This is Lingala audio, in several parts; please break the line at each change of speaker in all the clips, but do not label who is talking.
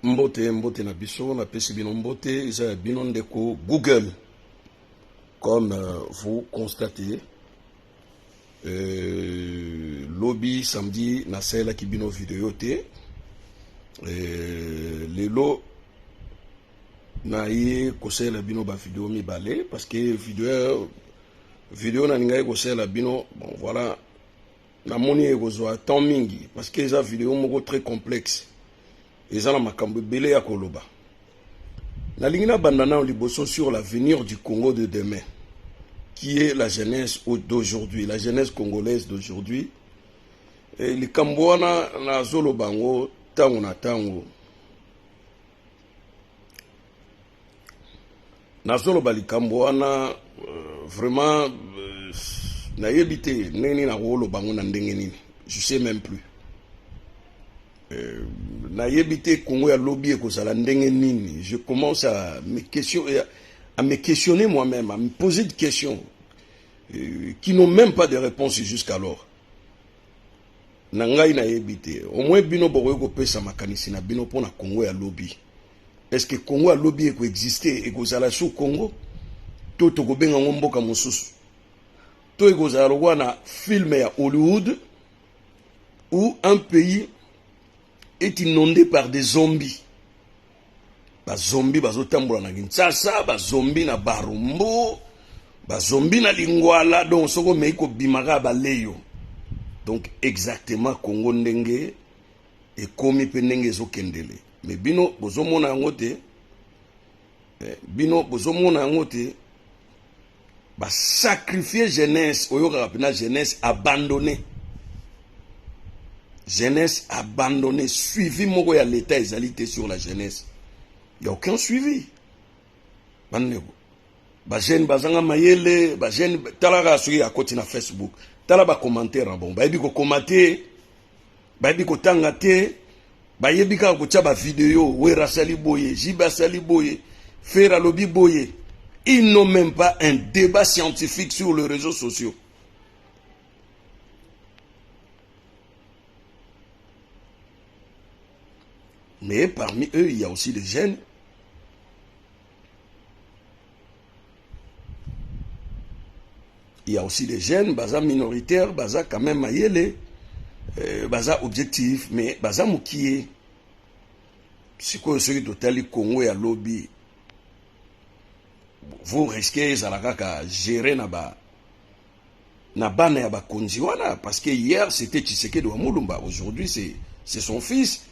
Mbote, mbote na biso, napesi bino mbote, eza ya bino ndeko Google. Comme vous constatez, lobi samedi nasalelaki bino video te. Lelo naye kosalela bino ba video mibale parce que video nalingaki kosalela bino, bon voilà, namoni ekozwa temps mingi parce que eza video moko très complexe, eza na makambo ebele ya koloba. Nalingi nabanda nano liboso sur l'avenir du Congo de demain, qui est la jeunesse d'aujourd'hui, la jeunesse congolaise d'aujourd'hui. Likambo wana nazoloba yango ntango na ntango, nazoloba likambo wana vraiment nayebi te ndenge nini nakoloba yango na ndenge nini, je sais même plus. Nayebi te Congo ya lobi ekozala ndenge nini. Je commence à me questionner moi-même, à me poser des questions qui n'ont même pas de réponse jusqu'alors. Na ngai nayebi te, au moins bino bokoki kopesa makanisi na bino mpona Congo ya lobi. Est-ce que Congo ya lobi ekoexiste, ekozala su Congo to tokobenga yango mboka mosusu, to ekozala lokola na film ya Hollywood où un pays est inondé par des zombies? Bazombi bazotambola na Kinshasa, bazombi na Barumbu, bazombi na Lingwala. Donc soki omei kobima kaka, baleyo. Donc exactement Congo ndenge ekomi mpe ndenge ezokendele, mais bino bozomona yango te, bino bozomona yango te. Basacrifie jeunesse, oyokaka mpena jeunesse abandonné, jeunesse abandonnée. Suivi moko ya l'État ezali te sur la jeunesse, y a aucun suivi. Bandeko, bajeune bazanga mayele, bajeune, talaka soki akoti na Facebook, tala bacommentaire na bango, bayebi kokoma te, bayebi kotanga te, bayebi kaka kotia bavideo: Wera asali boye, Jibe asali boye, Ferre alobi boye. Ils n'ont même pas un débat scientifique sur les réseaux sociaux. Mais parmi eux, il y a aussi des jeunes. Il y a aussi des jeunes, baza minoritaires, baza quand même mayele, baza objectif, mais baza mokie. Sikoyo soki totali Congo ya lobi, vous risquez ezala kaka gérer na bana ya bakonzi wana, parce que hier c'était Tshisekedi wa Mulumba, aujourd'hui c'est son fils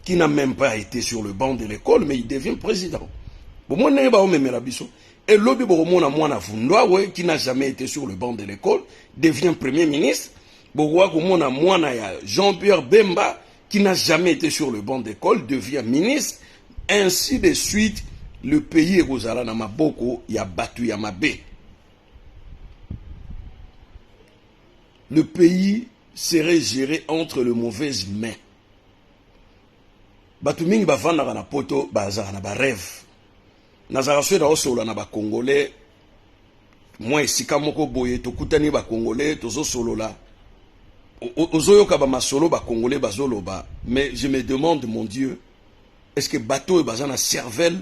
qui n'a même pas été sur le banc de l'école, mais il devient président. Bomoni ndenge baomemela biso. Elobi bokomona mwana Vundwawe qui n'a jamais été sur le banc de l'école devient premier ministre. Bokoka komona mwana ya Jean-Pierre Bemba qui n'a jamais été sur le banc d'école devient ministre, ainsi de suite. Le pays ekozala na maboko ya bato ya mabe. Le pays serait géré entre les mauvaises mains. Bato mingi bavandaka na poto bazalaka na barêve. Nazalaka soki naosolola na bacongolais mwa esika moko boye, tokutani bacongolais, tozosolola, ozoyoka bamasolo bacongolais bazoloba, mais je me demande, mon Dieu, est ce que bato oyo baza na cervelle,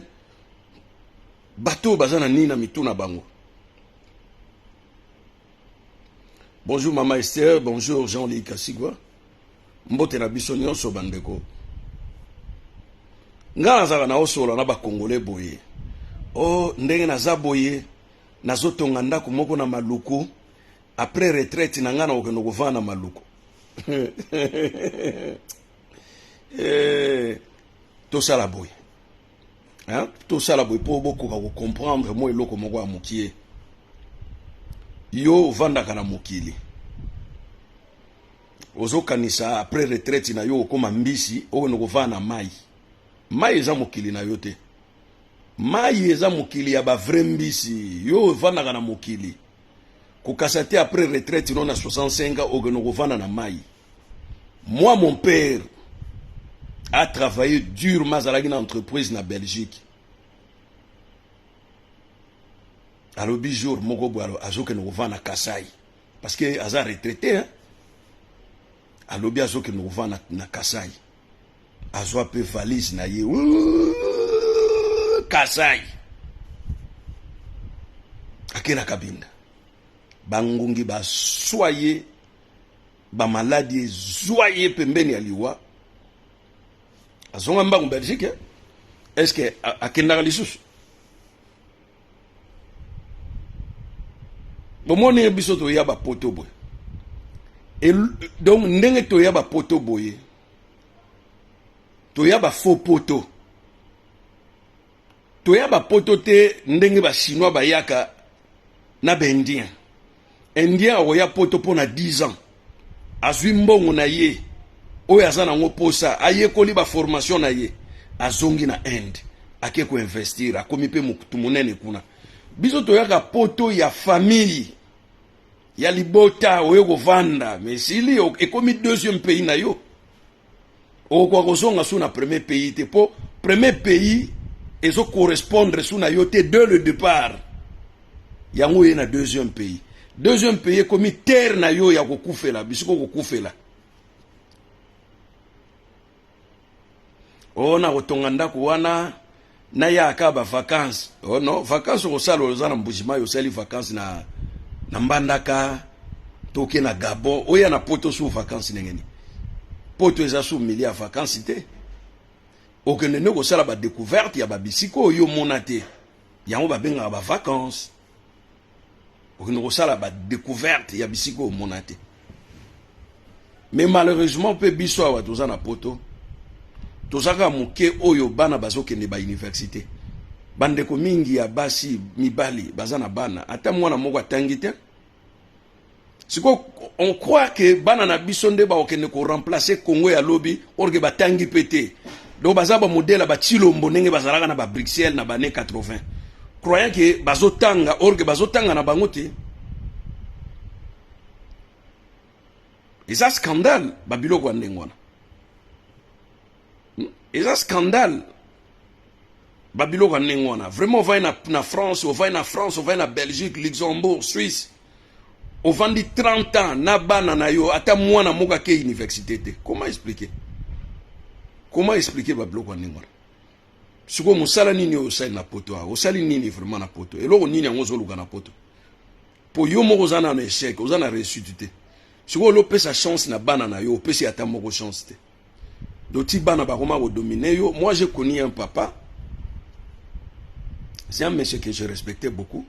bato oyo baza na nini na mitu na bango? Bonjour mama Esther, bonjour Jean-Louis Kasigwa, mbote na biso nyonso bandeko. Nga nazalaka naosolola na bacongolais boye: o ndenge naza boye, nazotonga ndako moko na Maluku. Après retraite na ngai, na kokende kovanda na Maluku. Tosala boye, hein? Tosala boye mpo bokoka kocomprendre mo eloko moko ya mokie. Yo ovandaka na mokili, ozokanisa après retraite na yo okóma mbisi, okende kovanda na mai. Mai eza mokili na yo te, mai eza mokili ya bavrai mbisi. Yo ovandaka na mokili, kokasa te après retraite no na 65 ans okende kovanda na mai. Moi, mon père a travaillé durement, azalaki na entreprise na Belgique. Alobi jour moko boye azokende kovanda na Kasai parce que aza retraité, hein? Alobi azokende kovanda na Kasai. Azwa mpe valise na ye Kasai, ake na Kabinda. Bangungi baswa ye, bamaladi ezwa ye pembeni ya liwa. Azonga mbangu Belgique. Eh? Est-ce que akendaka lisusu? Bomoni biso toya bapoto boye, donc ndenge toya bapoto boye, toya bafaux poto, toya bapoto te ndenge bachinois bayaka na baindien. Indien akoya poto mpo na 10 ans, azwi mbongo na ye oyo aza nango posa, ayekoli baformation na ye, azongi na Inde, ake koinvestir, akomi mpe motu monene kuna. Biso toyaka poto ya famille, ya libota, oye kovanda, mais esili, ekomi deuxième pays na yo. Okoka kozonga su na premier pays te, mpo premier pays ezocorrespondre su na yo te dès le départ. Yango oye na deuxième pays. Deuxième pays ekomi terre na yo ya kokufela, bisiko kokufela. O na kotonga ndako wana, nayaka bavacance. Oh non, vacance okosala, oza na Mbujimai, osali vacance na Mbandaka, toke na Gabon, oya na poto su vacance ndenge nini? Poto eza su milieu ya vacance te. Okende nde kosala badécouverte ya babisika oyo omona te, yango babengaka bavacance. Okende kosala badécouverte ya bisika oyo omona te. Mais malheureusement mpe biso awa toza na poto, toza kaka moke oyo bana bazokende bauniversité. Bandeko mingi ya basi, mibali baza na bana, ata mwana moko atangi te. Sikoyo on croit que bana na biso nde bakokende koremplacer Congo ya lobi, or que batangi mpe te. Donc baza bamodele ya bachilombo ndenge bazalaka na babruxelles na bane 80, croyant que bazotanga, or que bazotanga na bango te. Eza scandale, babiloko ya ndenge wana eza scandale, babiloko ya ndenge wana vraiment. Ovandi na France, ovandi na France, ovandi na Belgique, Luxembourg, Suisse, ovandi 30 ans na bana na yo, ata mwana moko ake université te. Comment expliquer? Comment expliquer babiloko ya ndenge wana? Sikoyo mosala nini oyo osali na poto awa? Osali nini vraiment na poto? Eloko nini yango ozoluka na poto? Mpo yo moko oza nano échec, oza na réussite te. Sikoyo olopesa chance na bana na yo, opesi ata moko chance te. Donc ti bana bakoma kodominer yo. Moi, j'ai connu un papa, c'est un monsieur que je respectais beaucoup.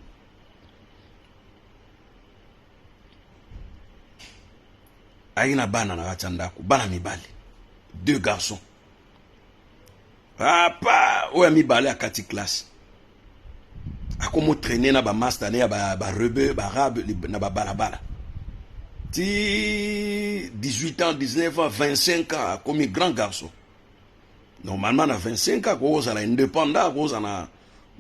Ayaki na bana na kati ya ndako, bana mibale, deux garçons. Papa oyo ya mibale akati classe, akomo traîner na bamaster ne ya barebeu, barabe na babalabala ti 18 ans, 19 ans, 25 ans, akomi grand garçon. Normalement na 25 ans akozala indépendant, akozala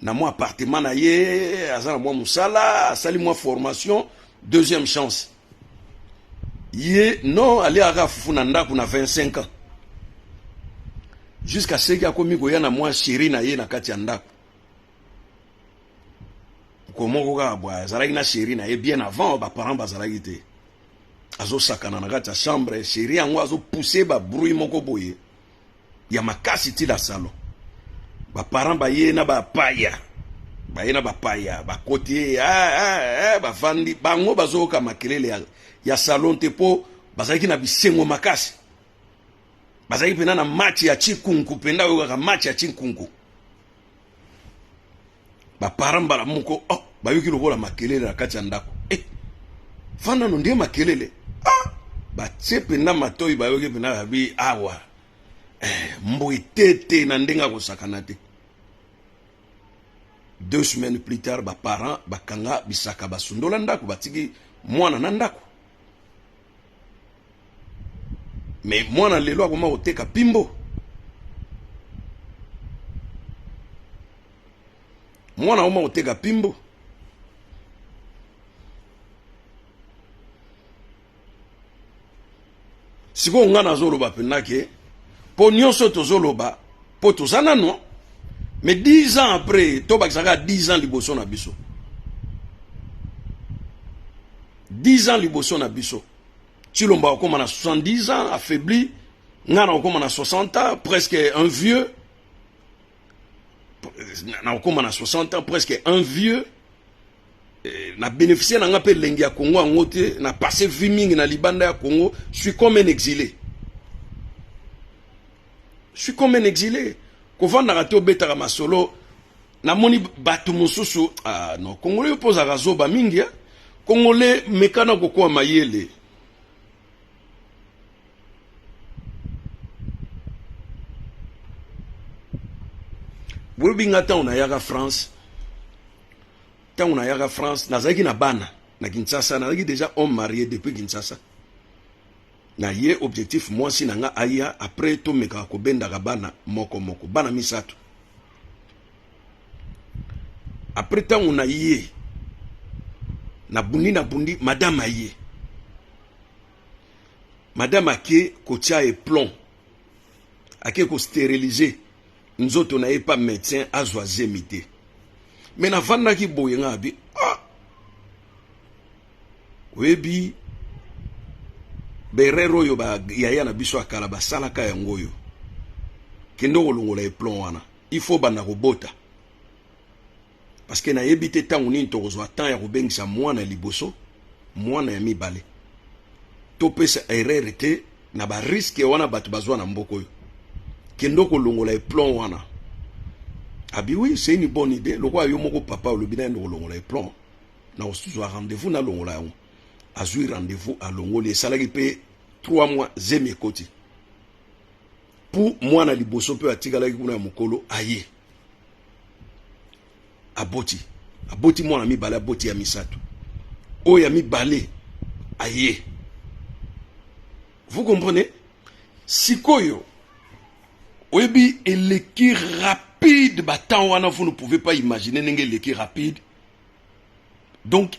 na mwa appartement na ye, aza na mwa mosala, asali mwa formation. Deuxième chance ye non, aliaka fufu na ndako na 25 ans, jusqu'à ce que akomi koya na mwa chéri na ye na kati ya ndako. Komoko kaka bwa azalaki na chéri na ye bien avant baparent bazalaki te. Azosakana na kati ya chambre, chéri yango azopousse babruit moko boye ya makasi ti na salon. Baparent baye na bapaya, baye na bapaya, bakoti ye, ah, ah, ah, bavandi. Bango bazoyoka makelele ya salon te, mpo bazalaki na bisengo makasi, bazalaki mpena na match ya chikunku mpenza, oyokaka match ya chikunku. Baparent mbala moko, oh, bayoki lokola makelele na kati ya ndako. Eh, fandano nde makelele, ah, batie mpenza matoi, bayoki mpenza babi awa, eh, mbwe te te na ndenge akosakana te. 2 semaines plus tard, baparent bakanga bisaka, basundola ndako, batiki mwana na ndako. Mais mwana lelo akoma koteka pimbo. Mwana akoma koteka pimbo. Sikoyo nga nazoloba mpenza ke mpo nyonso tozoloba, mpo toza nano, mais 10 ans après, tobakisaka 10 ans liboso na biso, 10 ans liboso na biso, Tshilombo akóma na 70 ans, affaibli. Nga nakokóma na 60 ans, presque un vieux. Nakokóma na 60 ans, presque un vieux. Na bénéficie na nga mpe elengi ya Congo yango te. Na passé vie mingi na libanda ya Congo. Je suis comme un exilé, je suis comme un exilé. Kovandaka te, obetaka masolo, namoni bato mosusu. Ah non, Congolais, yo mpo ozalaka zoba mingi. Eh? Congolais, mekana kokoa mayele. Boyebi nga, ntango nayaka France, ntango nayaka France, nazalaki na bana na Kinshasa. Nazalaki déjà homme marié depuis Kinshasa. Na ye objectif, mwasi na nga aya, après tomekaka kobendaka bana moko moko, bana misato. Après, ntango na ye nabundi, nabundi, madame aye, madame ake kotia eplomb, ake kostériliser nzoto na ye pa médecin, azwa zemi te. Me navandaki boye, nga abi: "Ah, oyebi berere oyo bayaya na biso ya kala basalaka yango oyo, kende kolongola eplomb wana, il faut banda kobota, parce que nayebi te ntango nini tokozwa temps ya kobengisa mwana ya liboso, mwana ya mibale. Topesa erreur te na barisques wana bato bazwa na mboka oyo. Kende kolongola eplomb wana." Abi: "Oui, c'est une bonne idée. Lokola yo moko papa olobi, nayende kolongola eplomb, na kozwa rendez-vous, nalongola yango." Azwi rendez-vous, alongoli. Esalaki mpe 3 mois, zemi ekoti mpo mwana liboso mpe atikalaki kuna ya mokolo aye, aboti, aboti mwana mibale, aboti ya misato, oyo ya mibale aye. Vous comprenez? Sikoyo oyebi, eleki rapide batemps wana, vous ne pouvez pas imaginer ndenge eleki rapide. Donc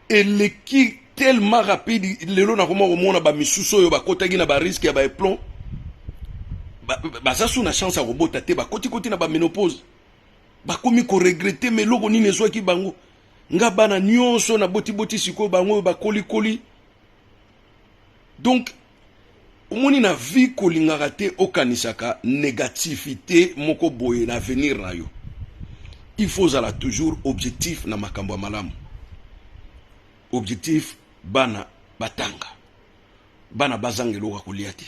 eleki tellement rapide. Lelo nakoma komona bamisusu oyo bakotaki na barisques ya baeplomb, baza su na chance ya kobota te, bakotikoti na baménopause, bakomi koregretter. Me eloko nini ezwaki bango? Nga bana nyonso nabotiboti, sikoyo bango oyo bakolikoli. Donc omoni, na vie kolingaka te okanisaka négativité moko boye na avenir na yo. Il faut ozala toujours objectif na makambo ya malamu. Objectif, bana batanga, bana bazanga eloko ya kolia te.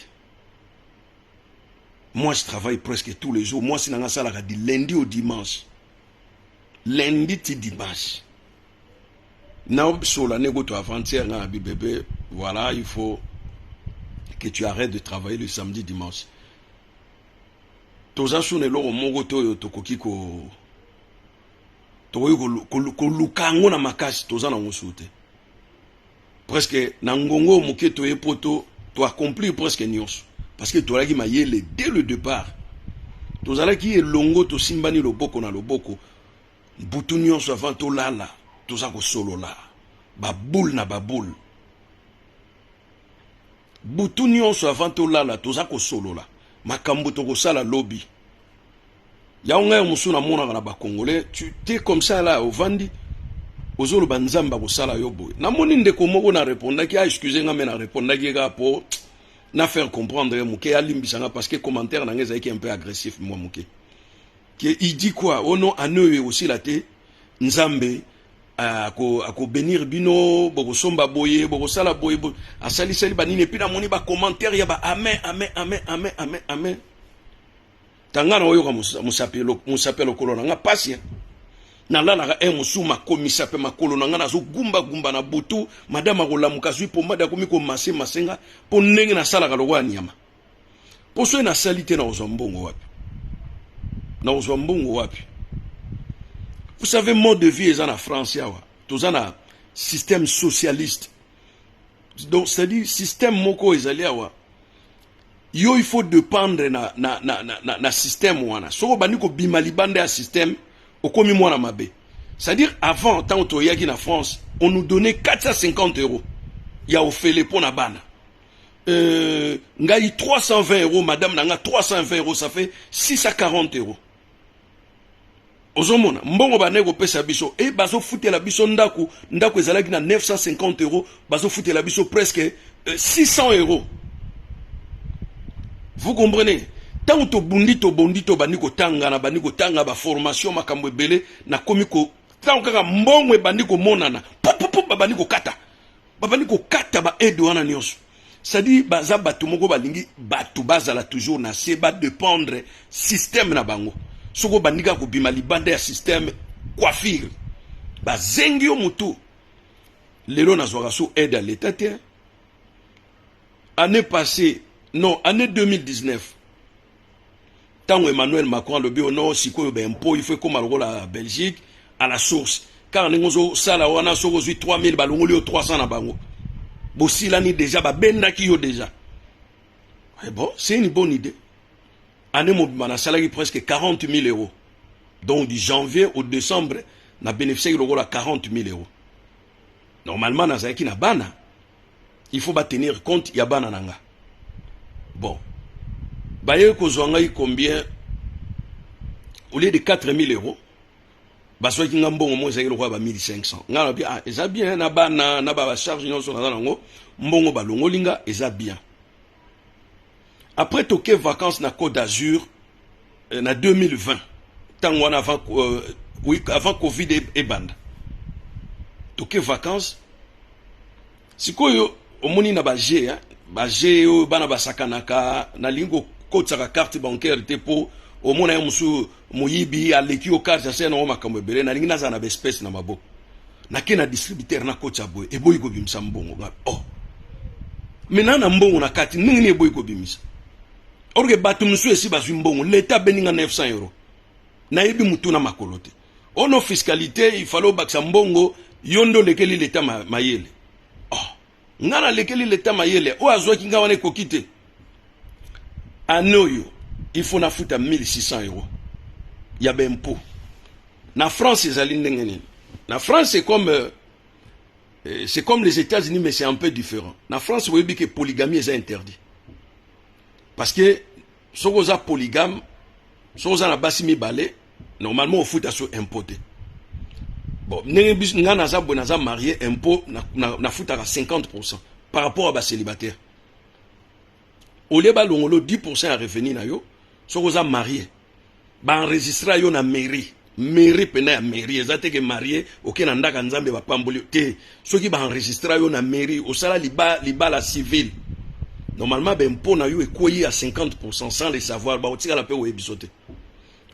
Moi, je travaille presque tous les jours. Mwasi na nga asalaka du lundi au dimanche, lundi ti dimanche. Nasola ne kutu avant-hier, nga nabi: "Bébé, voilà, il faut que tu arrêtes de travailler le samedi, dimanche. Toza su na eloko moko te oyo tokoki ko tokoki koluka yango na makasi, toza nango su te. Presque na ngongo oyo moke toye po to toaccomplir presque nyonso, parce que tozalaki mayele dès le départ. Tozalaki elongo, tosimbani loboko na loboko. Butu nyonso avant tolala, toza kosolola baboule na baboule. Butu nyonso avant tolala, toza kosolola makambo tokosala lobi." Yango ngai mosusu namonaka na Bacongolais, tu te comme ça là, ovandi, ozoloba Nzambe akosala yo boye. Namoni ndeko moko, na répondaki: "Ah, excuse nga." Me na répondaki kaka po na faire comprendre ye moke, alimbisanga, parce que commentaire na ngai ezalaki un peu agressif mwa moke. Ke il dit quoi? Oh non, ane oyo ekosila te, Nzambe akobénir bino, bokosomba boye, bokosala boye, asalisali banini. Et puis namoni bacommentaire ya ba amen, amen, amen, amen, amen, amen. Tanga na oyoka mosapi ya lokolo na nga pasi. Nalalaka un mosusu, makomisa mpe makolo na nga nazogumbagumba na butu. Madame akolamuka, azwi pomade, akomi komase masenga mpo ndenge nasalaka lokola nyama. Mpo soki nasali te, nakozwa mbongo wapi? Nakozwa mbongo wapi? Vous savez, mode de vie eza na France awa, toza na système socialiste. Donc c'est-à-dire système moko ezali awa, yo il faut dépendre na système wana. Soki obandi kobima libanda ya système, okomi mwana mabe. C'est-à-dire avant, ntango toyaki na France, on nous donnait 450 € ya ofele mpo na bana. Ngai 320 €, madame na nga 320 €, ça fait 640 €. Ozomona mbongo bandeki kopesa biso e, bazofutela biso ndako. Ndako ezalaki na 950 €, bazofutela biso presque 600 €. Vous comprenez? Ntango tobundi, tobondi, tobandi kotanga, nabandi kotanga baformation, makambo ebele. Nakomi ko ntango kaka mbongo ebandi komonana, pupupu, babandi kokata, babandi kokata baaide wana nyonso. C'est-à-dire baza bato moko balingi bato bazala toujours na se, badépendre système na bango. Soki obandi kaka kobima libanda ya système, coiffure, bazengi yo motu. Lelo nazwaka so aide ya l'État te. Année passée, non, année 2019, ntango Emmanuel Macron alobi ono sikoyo baimpôt il faut ekóma lokola Belgique, à la source, kaka ndenge ozosala wana, soki ozwi 3000, balongoli yo 300 na bango, bosilani déjà, babendaki yo déjà. Et bon, c'est une bonne idée. Année mobimba nasalaki presque 40 000 euros. Donc du janvier au décembre, na bénéficiaki lokola 40 000 euros. Normalement nazalaki na bana, il faut batenir compte ya bana na nga. Bon, baye kozwa ngai combien? Au lieu de 4 000 euros, bazwaki nga mbongo mo ezalaki lokola ba 1500. Ngai nalobi: ah, eza bien, na bana na bacharge nyonso naza nango, mbongo balongoli nga eza bien. Après toke vacances na Côte d'Azur na 2020, ntango wana avant, oui, avant Covid ebanda. Toke vacances. Sikoyo omoni na baje, baje oyo bana basakanaka, nalingi kokotisaka carte bancaire te, mpo omona ye mosusu moyibi aleki yo carte, asala nango makambo ebele. Nalingi nazala na baespèce na maboko. Nake na distributeur, nakotisa boye, eboyi kobimisa mbongo. Oh, maintenant na mbongo na kati, ndenge nini eboyi kobimisa? Or que bato mosusu esi bazwi mbongo, leta abendi nga 900 euro, nayebi mutu na makolo te. Ono fiscalité, il fallait obakisa mbongo. Yo nde olekeli leta mayele. Oh, nga nalekeli leta mayele? Oyo azwaki nga wana ekoki te. Année oyo il faut nafuta 1600 euros ya baimpôt. Na France ezali ndenge nini? Na France, c'est comme les États-Unis, mais c'est un peu différent. Na France, boyebi ke polygamie eza interdit, parce que soki oza polygame, soki oza na basi mibale, normalement ofuta so impôt te. Bon, ndenge biso, nga naza boye, naza marié, impôt nafutaka 50 par rapport à bacélibataire. Au lieu balongolo 10 ya revenu na yo, soki oza marié, baenregistra yo na mairie, mairie pena ya mairie, eza te ke marié oke na ndako ya Nzambe bapamboli te. Soki baenregistra yo na mairie, osala libala civil, normalement baimpôt na yo ekwei ya 50. Sans le savoir, bakotikala mpe oyebi so te.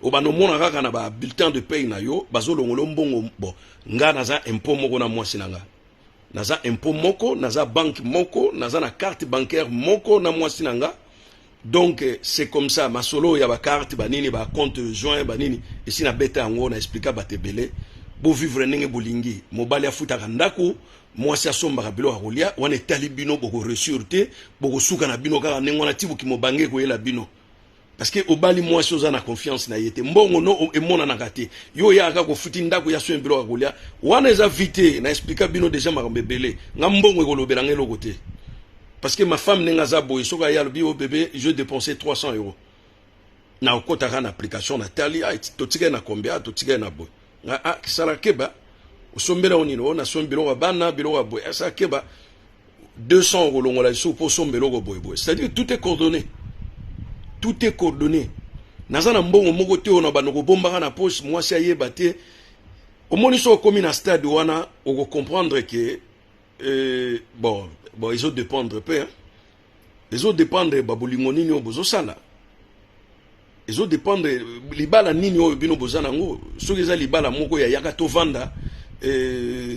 Obanda omona kaka na babulletin de paye na yo, bazolongola mbongo. Bon, nga naza impôt moko na mwasi na nga, naza impôt moko, naza banque moko, naza na carte bancaire moko na mwasi na nga. Donc c'est comme ça. Masolo ya bacarte banini, bacompte joint banini, esi nabeta yango, na explika bato ebele. Bovivre ndenge bolingi. Mobali afutaka ndako, mwasi asombaka biloko ya kolia, wana etali bino. Bokoréussir te, bokosuka na bino kaka ndenge wana ti boki mobange ekoyela bino, parce que obali mwasi oza na confiance na ye te, mbongo no emonanaka te, yo oyaka kofuti ndako ya soin, biloko ya kolia, wana eza vie te. Na explika bino déjà makambo ebele. Nga mbongo ekolobela nga eloko te, parce que ma femme, ndenge aza boye, soki aye alobi: "O bébé, je dépenser 300 euros", na okotaka na application, natali: ah, totikali na combien? Totikali na boye. Nga: ah, sala keba, osombela o nini? O nasombi biloko ya bana, biloko ya boye. Asala keba, 200 okolongola lisusu mpo osomba eloko boye boye. C'est-à-dire tout est coordonné, tout est coordonné. Naza na mbongo moko te oyo na bando kobombaka na poche, mwasi ayeba te. Omoni, so okomi na stade wana, okocomprendre ke bon, ezodépendre mpe, hein? Ezodépendre babolingo nini oyo bozosala, ezodépendre libala nini oyo bino boza nango. Soki eza libala moko ya yaka tovanda,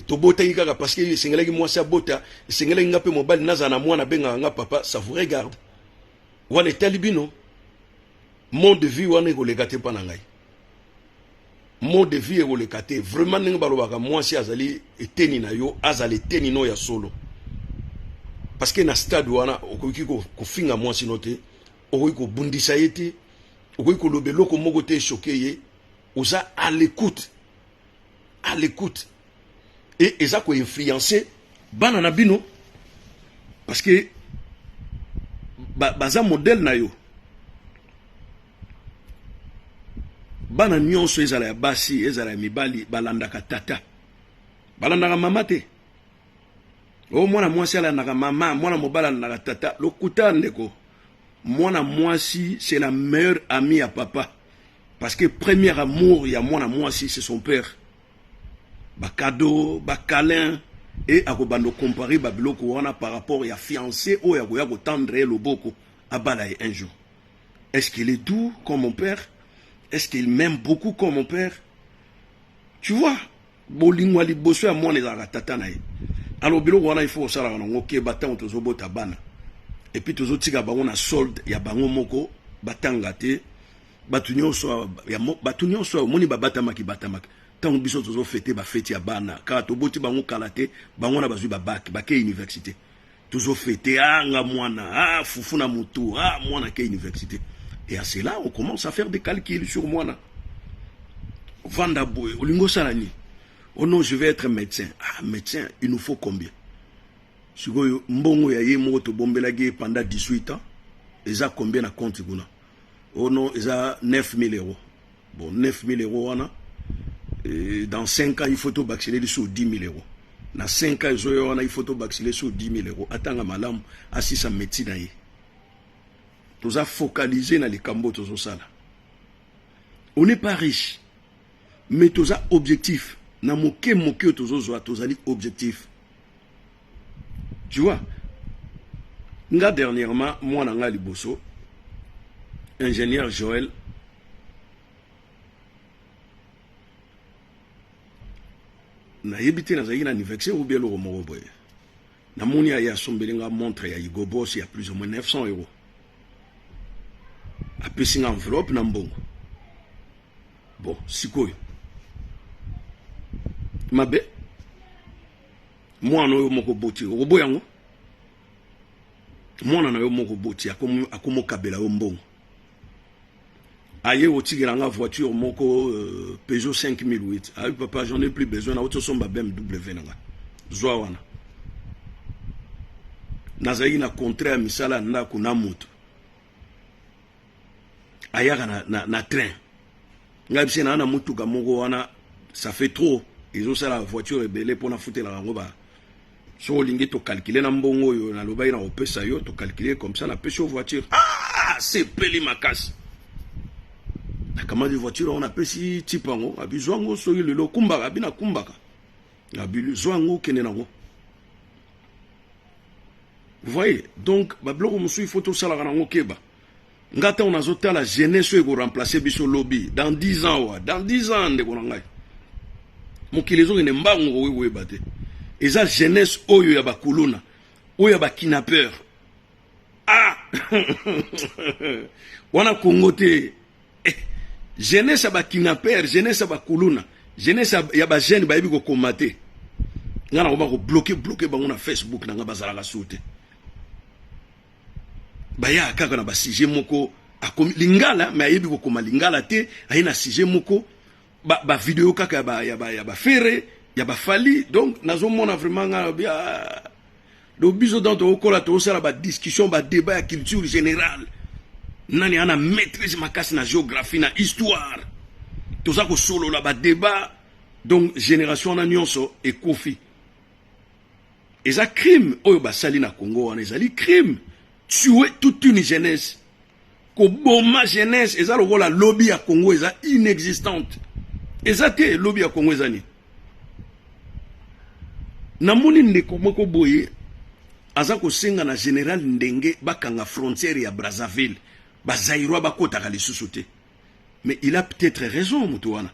tobotaki kaka parce que esengelaki mwasi abota, esengelaki nga mpe mobali nazala na mwana abengaka nga papa, ça vous regarde, wana etali bino. Mode de vie wana ekoleka te mpa na ngai, mode de vie ekoleka te. Vraiment, ndenge balobaka, mwasi azali eteni na yo, azala eteni no ya solo, parce que na stade wana okoki kofinga mwasi no te, okoki kobundisa ye te, okoki koloba eloko moko te echoquer ye. Oza à l'écoute, à l'écoute, et eza koinfluencer bana na bino, parce que baza modèle na yo. Bana nyonso, ezala ya basi, ezala ya mibali, balandaka tata, balandaka mama te. O mwana mwasi alandaka mama, mwana mobali alandaka tata, lokuta ndeko. Mwana mwasi, c'est la meilleure amie ya papa. Parce que premier amour ya mwana mwasi, c'est son père. Ba cadeau, ba câlin, et akobanda comparer ba biloko wana par rapport ya fiancé oyo akoya kotendre ye loboko abala ye un jour. Est-ce qu'il est doux comme mon père? Est-ce qu'il m'aime beaucoup comme mon père? Tu vois, bolingo ya liboso ya mwana ezalaka tata na ye. Alors biloko wana il faut osalaka nango keba ntango tozobota bana. Et puis tozotika bango na solde ya bango moko batanga te. Bato nyonso ya bato nyonso omoni babatamaki batamaki ntango biso tozofete bafeti ya bana kaka toboti bango kala te, bango wana bazwi babak bake université, tozofete ah nga mwana ah fufu na motu ah mwana ke université. Et à cela on commence à faire des calculs sur mwana. Vanda boye olingi osala nini? Oh non, je vais être médecin. Ah, médecin, il nous faut combien? Sikoyo mbongo ya ye moko tobombelaki ye pendant 18 ans eza combien na compte kuna? Oh non, eza 9000 euros. Bon, 9000 euros wana, et dans 5 ans il faut tobakisele lisusu 10 000 euros. Na 5 ans ezoya wana, il faut tobakisele lisusu 10 000 euros. Atanga malamu, asisa métier na ye. Toza focaliser na likambo tozosala. On n'est pas riche, mais toza objectif. Na moke moke oyo tozozwa, tozali objectif, tu vois. Nga dernièrement, mwana nga liboso, ingénieur Joël, nayebi te, nazalaki na anniversaire ou bien eloko moko boye, namoni aye asombeli nga montre ya Hugo Boss ya plus ou moins 900 euros. Apesi nga enveloppe na mbongo. Bon, sikoyo mabe, mwana oyo moko boti, okoboya yango? Mwana na yo moko boti akomokabela yo mbongo, aye otikela nga voiture moko, Peugeot 5008. Ayi: "Papa, j'en ai plus besoin, nauti osomba BMW na nga, zwa wana." Nazalaki na contrat ya misala ya ndako na moto ayaka na train. Ngai bise naa na motuka moko wana, ça fait trop, ezosala voiture ebele mpo nafutelaka yango. Ba soki olingi tocalculer na mbongo oyo nalobaki na kopesa yo, tocalculer comme ça, napesi yo voiture. Ah, sepeli makasi. Nakamati voiture yango, napesi type yango, abi: "Zwa yango, soki lelo okumbaka." Abi: "Nakumbaka." Abi: "Zwa yango, okende nango." Vous voyez? Donc babiloko mosusu il faut tosalaka nango keba. Nga ntango nazotala jeunesse oyo ekoremplacer biso lobi, dans 10 ans, wa dans 10 ans, ndeko na ngai, mokili ezokende mbangu, koki koyeba te. Eza jeunesse oyo ya bakuluna, oyo ya bakidnappeur. Ah, wana Kongo te. Eh, jeunesse ya bakidnappeur, jeunesse ya bakuluna, jeunesse ya bajeune bayebi kokoma te. Nga nakoma kobloquer bloquer bango na Facebook na nga, bazalaka su te. Baya kaka na basujet moko, akomi lingala mais ayebi kokoma lingala te, aye na sujet moko, bavideo ba kaka ya baFerre, ya baFally. Donc nazomona vraiment nga bia. Donc biso donc tokokola, tokosala badiscussion, badébat ya culture générale, nani ana maîtrise makasi na géographie, na histoire, toza kosolola badébat. Donc génération wana nyonso ekofi. Eza crime oyo basali na Congo wana, ezali crime. Tuer toute une jeunesse, koboma jeunesse, eza lokola lobi ya Congo eza inexistante, eza te. Lobi ya Congo eza nini? Namoni ndeko moko boye aza kosenga na général ndenge bakanga frontière ya Brazzaville, bazaïrois bakotaka lisusu te. Mais il a peut-être raison, moto wana,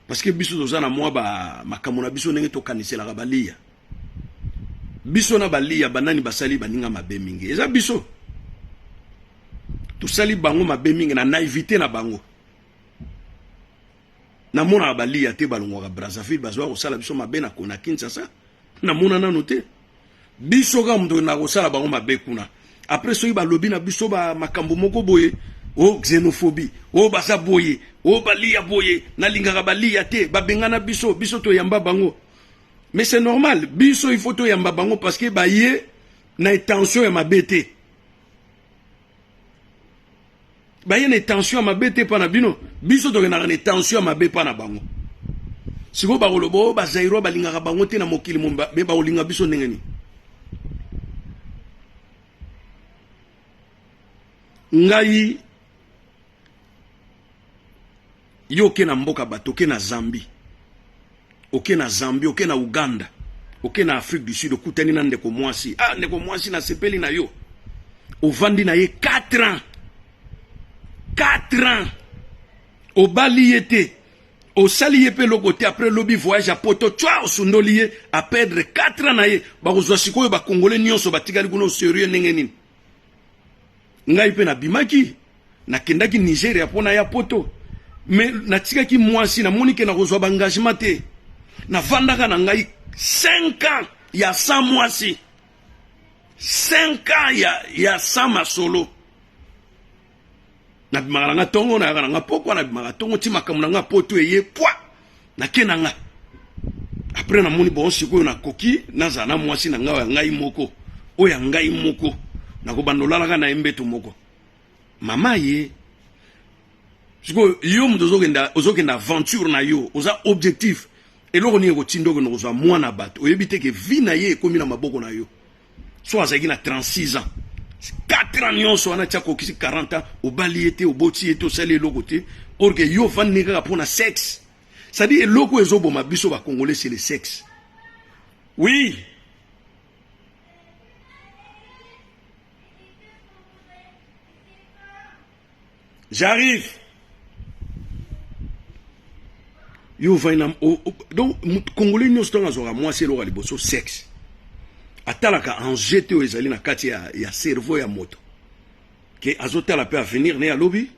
parce que biso toza na mwa makambo na biso ndenge tokaniselaka balia biso na balia. Banani basali baninga mabe mingi? Eza biso, tosali bango mabe mingi na naïveté na bango. Namonaka balia te balongwaka Brazzaville bazwaka kosala biso mabe na Kinshasa. Namona nano te. Biso kaka moto na kosala bango mabe kuna. Après soki balobi na biso makambo moko boye, o xénophobie, o baza boye, o balia boye, nalingaka balia te, babengana biso, biso toyamba bango. Mais c'est normal, biso il faut toyamba bango parce que baye na intention ya mabe te, baye na intention ya mabe te mpa na bino. Biso tokendaka na intention ya mabe mpa na bango. Sikoyo bakoloba oyo bazaïrois balingaka bango te na mokili momba, me bakolinga biso ndenge nini? Ngai yo oke na mboka bato, oke na Zambie, oke na Zambie, oke na Uganda, oke na Afrique du Sud, okutani na ndeko mwasi. Ah, ndeko mwasi, nasepeli na yo. Ovandi na ye 4 ans, 4 ans, obali ye te, osali ye mpe eloko te. Après lobi voyage ya poto, twa osundoli ye, aperdre 4 ans na ye. Bakozwa sikoyo bakongole nyonso batikali kuna sérieux ndenge nini? Ngai mpe nabimaki, nakendaki Nigeria mpo na ya poto, mais natikaki mwasi. Namoni ke nakozwa baengagement te. Navandaka na ngai 5 ans ya sans mwasi, 5 ans ya sans masolo. Nabimaka na nga ntongo, nayaka na nga pokwa. Nabimaka ntongo ti makambo na nga poto eye pwa, nake na nga. Après namoni, bon, sikoyo nakoki nazala na mwasi na ngai ya ngai moko, oyo ya ngai moko, nakobanda olalaka na ye mbeto moko. Mama ye sikoyo, yo moto ozokende aventure na yo, oza objectif, eloko nini ekotinda okende kozwa mwana bato? Oyebi te ke vie na ye ekómi na maboko na yo. So azalaki na 36 ans, 4 ans nyonso wana ti akokisi 40 ans, obali ye te, oboti ye te, osali eloko te, or ke yo ovandi kaka mpo na sexe. C'est-à-dire eloko ezoboma biso bacongolais, c'est le sexe. Oui, j'arrive. Yo ovandi na, donc congolais nyonso, ntango azwaka mwasi, eloko ya liboso sexe. Atalaka enjeu te oyo ezali na kati ya cerveau ya moto, ke azotala mpe avenir ne alobi,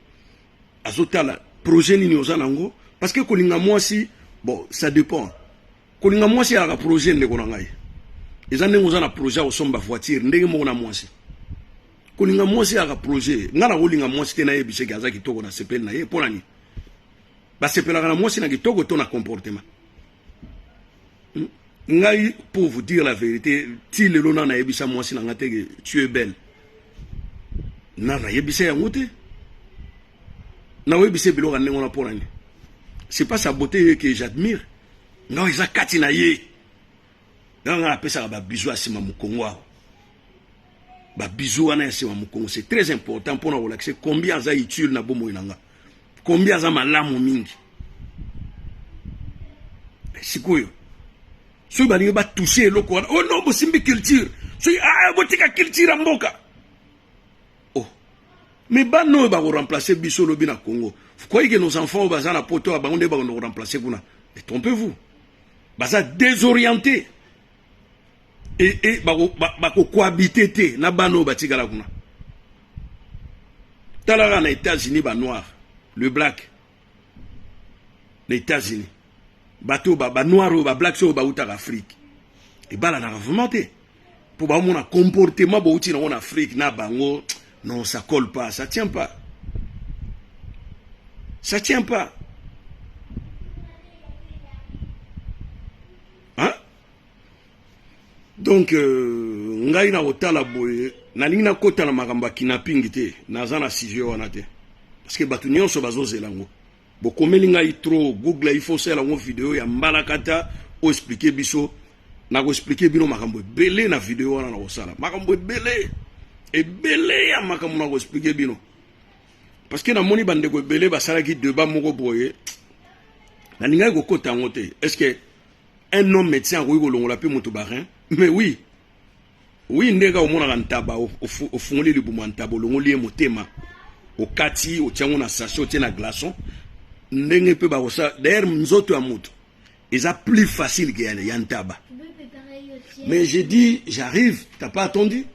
azotala projet nini oza nango. Parce que kolinga mwasi, bon, ça dépend. Kolinga mwasi alaka projet, ndeko na ngai, eza ndenge oza na projet ya kosomba voiture, ndenge moko na mwasi. Kolinga mwasi alaka projet. Ngai nakolinga mwasi te nayebisaki aza kitoko, na sepeli na ye. Mpo na nini basepelaka na mwasi? Na kitoko to na comportement? Ngai, pour vous dire la vérité, ti lelo na nayebisa mwasi na nga te ke tu es belle. Na nayebisa yango te. Nakoyebisa biloko ya ndenge wana mpo na nini? C'est pas sa beauté que j'admire. Ngai eza kati na ye. Ngai ngai napesaka babisous ya nsima mokongo awa. Babisous wana ya nsima mokongo, c'est très important mpona kolakisa combien aza utile na bomoi na nga, combien aza malamu mingi. Sikoyo soki balingi batouche eloko wana, oh non, bosimbi culture, soki, ah, botika culture ya mboka. Oh, mais bana oyo bakoremplace biso lobi na Congo, vous croyez que nos enfants oyo baza na poto ya bango nde bakende koremplace kuna? Mais trompez-vous, baza désorienté et bakocohabite te na bana oyo batikala kuna. Talaka na États-Unis, banoir, le black na États-Unis, bato banoir oyo, bablack oyo bautaka Afrique, ebalanaka vraiment te, mpo baomona comportement bouti nango na Afrique na bango. Non, ça colle pas, ça tient pas, ça tient pas, hein? Donc ngai na kotala boye, nalingi nakota na makambo ya kidnapping te. Naza na sujet wana te, parce que bato nyonso bazozela yango. Bokomeli ngai trop Google, il faut osala yango video ya mbalakata, oexplike biso. Nakoexplike bino makambo ebele na video wana. Nakosala makambo ebele ebele ya makambo, nakoexplike bino, parce que namoni bandeko ebele basalaki débat moko boye. Nalingaki kokota yango te. Est ce que un homme médecin akoki kolongola mpe moto barein? Mais oui, ndenge kaka omonaka ntaba, ofungoli libumu ya ntaba, olongoli ye motema, okati, otia yango na sachet, otie na glaçon, ndenge mpe bakosala. D'ailleurs nzoto ya moto eza plus facile que ya ntaba. Mais j'ai dit j'arrive, t'as pas attendu.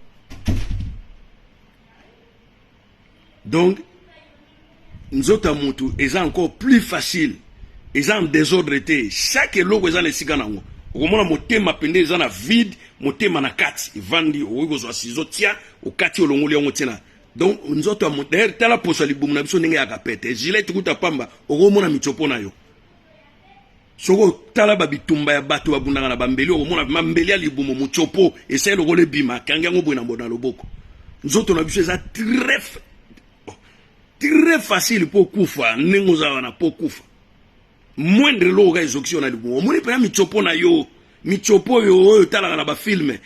Donc nzoto ya motu eza encore plus facile, eza en désordre te. Chaque eloko eza na esika nango. Okomona motema pende eza na vide, motema na kati evandi, okoki kozwa ciseau, tia, okati, olongoli yango, tia na. Donc nzoto ya moto, d'ailleurs tala poso ya libumu na biso ndenge yaka pete, gilete kuta pamba, okomona mitsopo na yo. Soki otala babitumba ya bato babundaka na bambeli, okomona mambeli ya libumu, motsopo esali lokola ebima, akangi yango boye na loboko. Nzoto na biso eza très très facile mpo okufa. Ndenge oza wana, mpo okufa, moindre eloko kaka ezokisi yo na libumu, omoni mpena mitsopo na yo, mitsopo oyo otalaka na bafilm,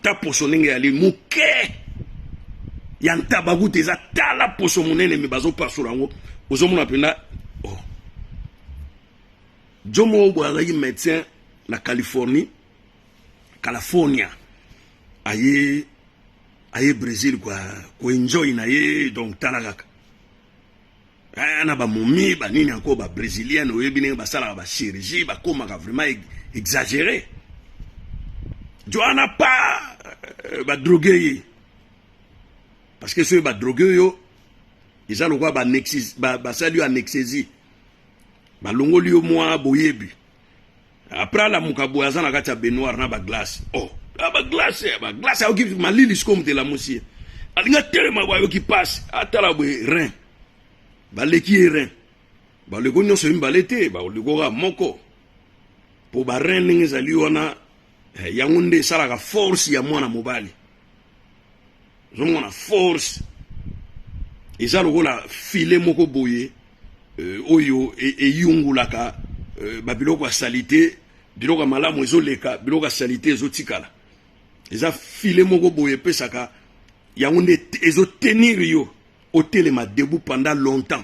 ta poso ndenge yali moke. Ya ntaba kutu eza tala poso monene, me bazopasola yango, ozomona mpenza. Oh. Jo moko boye azalaki médecin na Californie, California, aye Brésil kwa koenjoy na ye. Donc tala kaka na bamomi banini yango, babrésilienne, oyebi ndenge basalaka bachirurgie, bakomaka vraiment exagéré. Jo wana pa badrogue ye, parce que soki badrogue oyo eza lokola basali yo anesthésie, balongoli yo mwa boyebi. Après alamuka boye, aza na kati ya baignoire na baglace. Oh, baglace, ayoki malili. Sikoyo moto elamusi ye, alingi atelema boye, ayoki pasi, atala boye, rein baleki ye, rein baleko nyonso mibale te, baleko kaka moko, mpo barein ndenge ezali wana, yango nde esalaka force ya mwana mobali. Ozomona force eza lokola filet moko boye oyo eyungulaka babiloko ya saleté. Biloko ya malamu ezoleka, biloko ya saleté ezotikala. Eza filet moko boye epesaka yango nde ezotenir yo otelema debout pendant longtemps,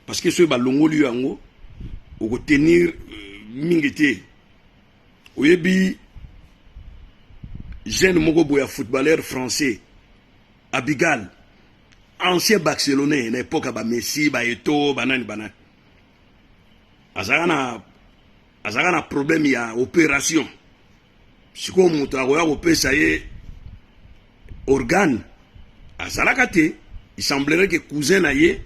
parce que soki balongoli yo yango, okotenir mingi te. Oyebi jeune moko boye ya footballeur français, Abidal, ancien Barcelonais na époque ya baMessi, baEto'o, banani banani, azalaka na problème ya opération. Sikoyo moto akoya kopesa ye organe azalaka te. Il semblerait que cousin na ye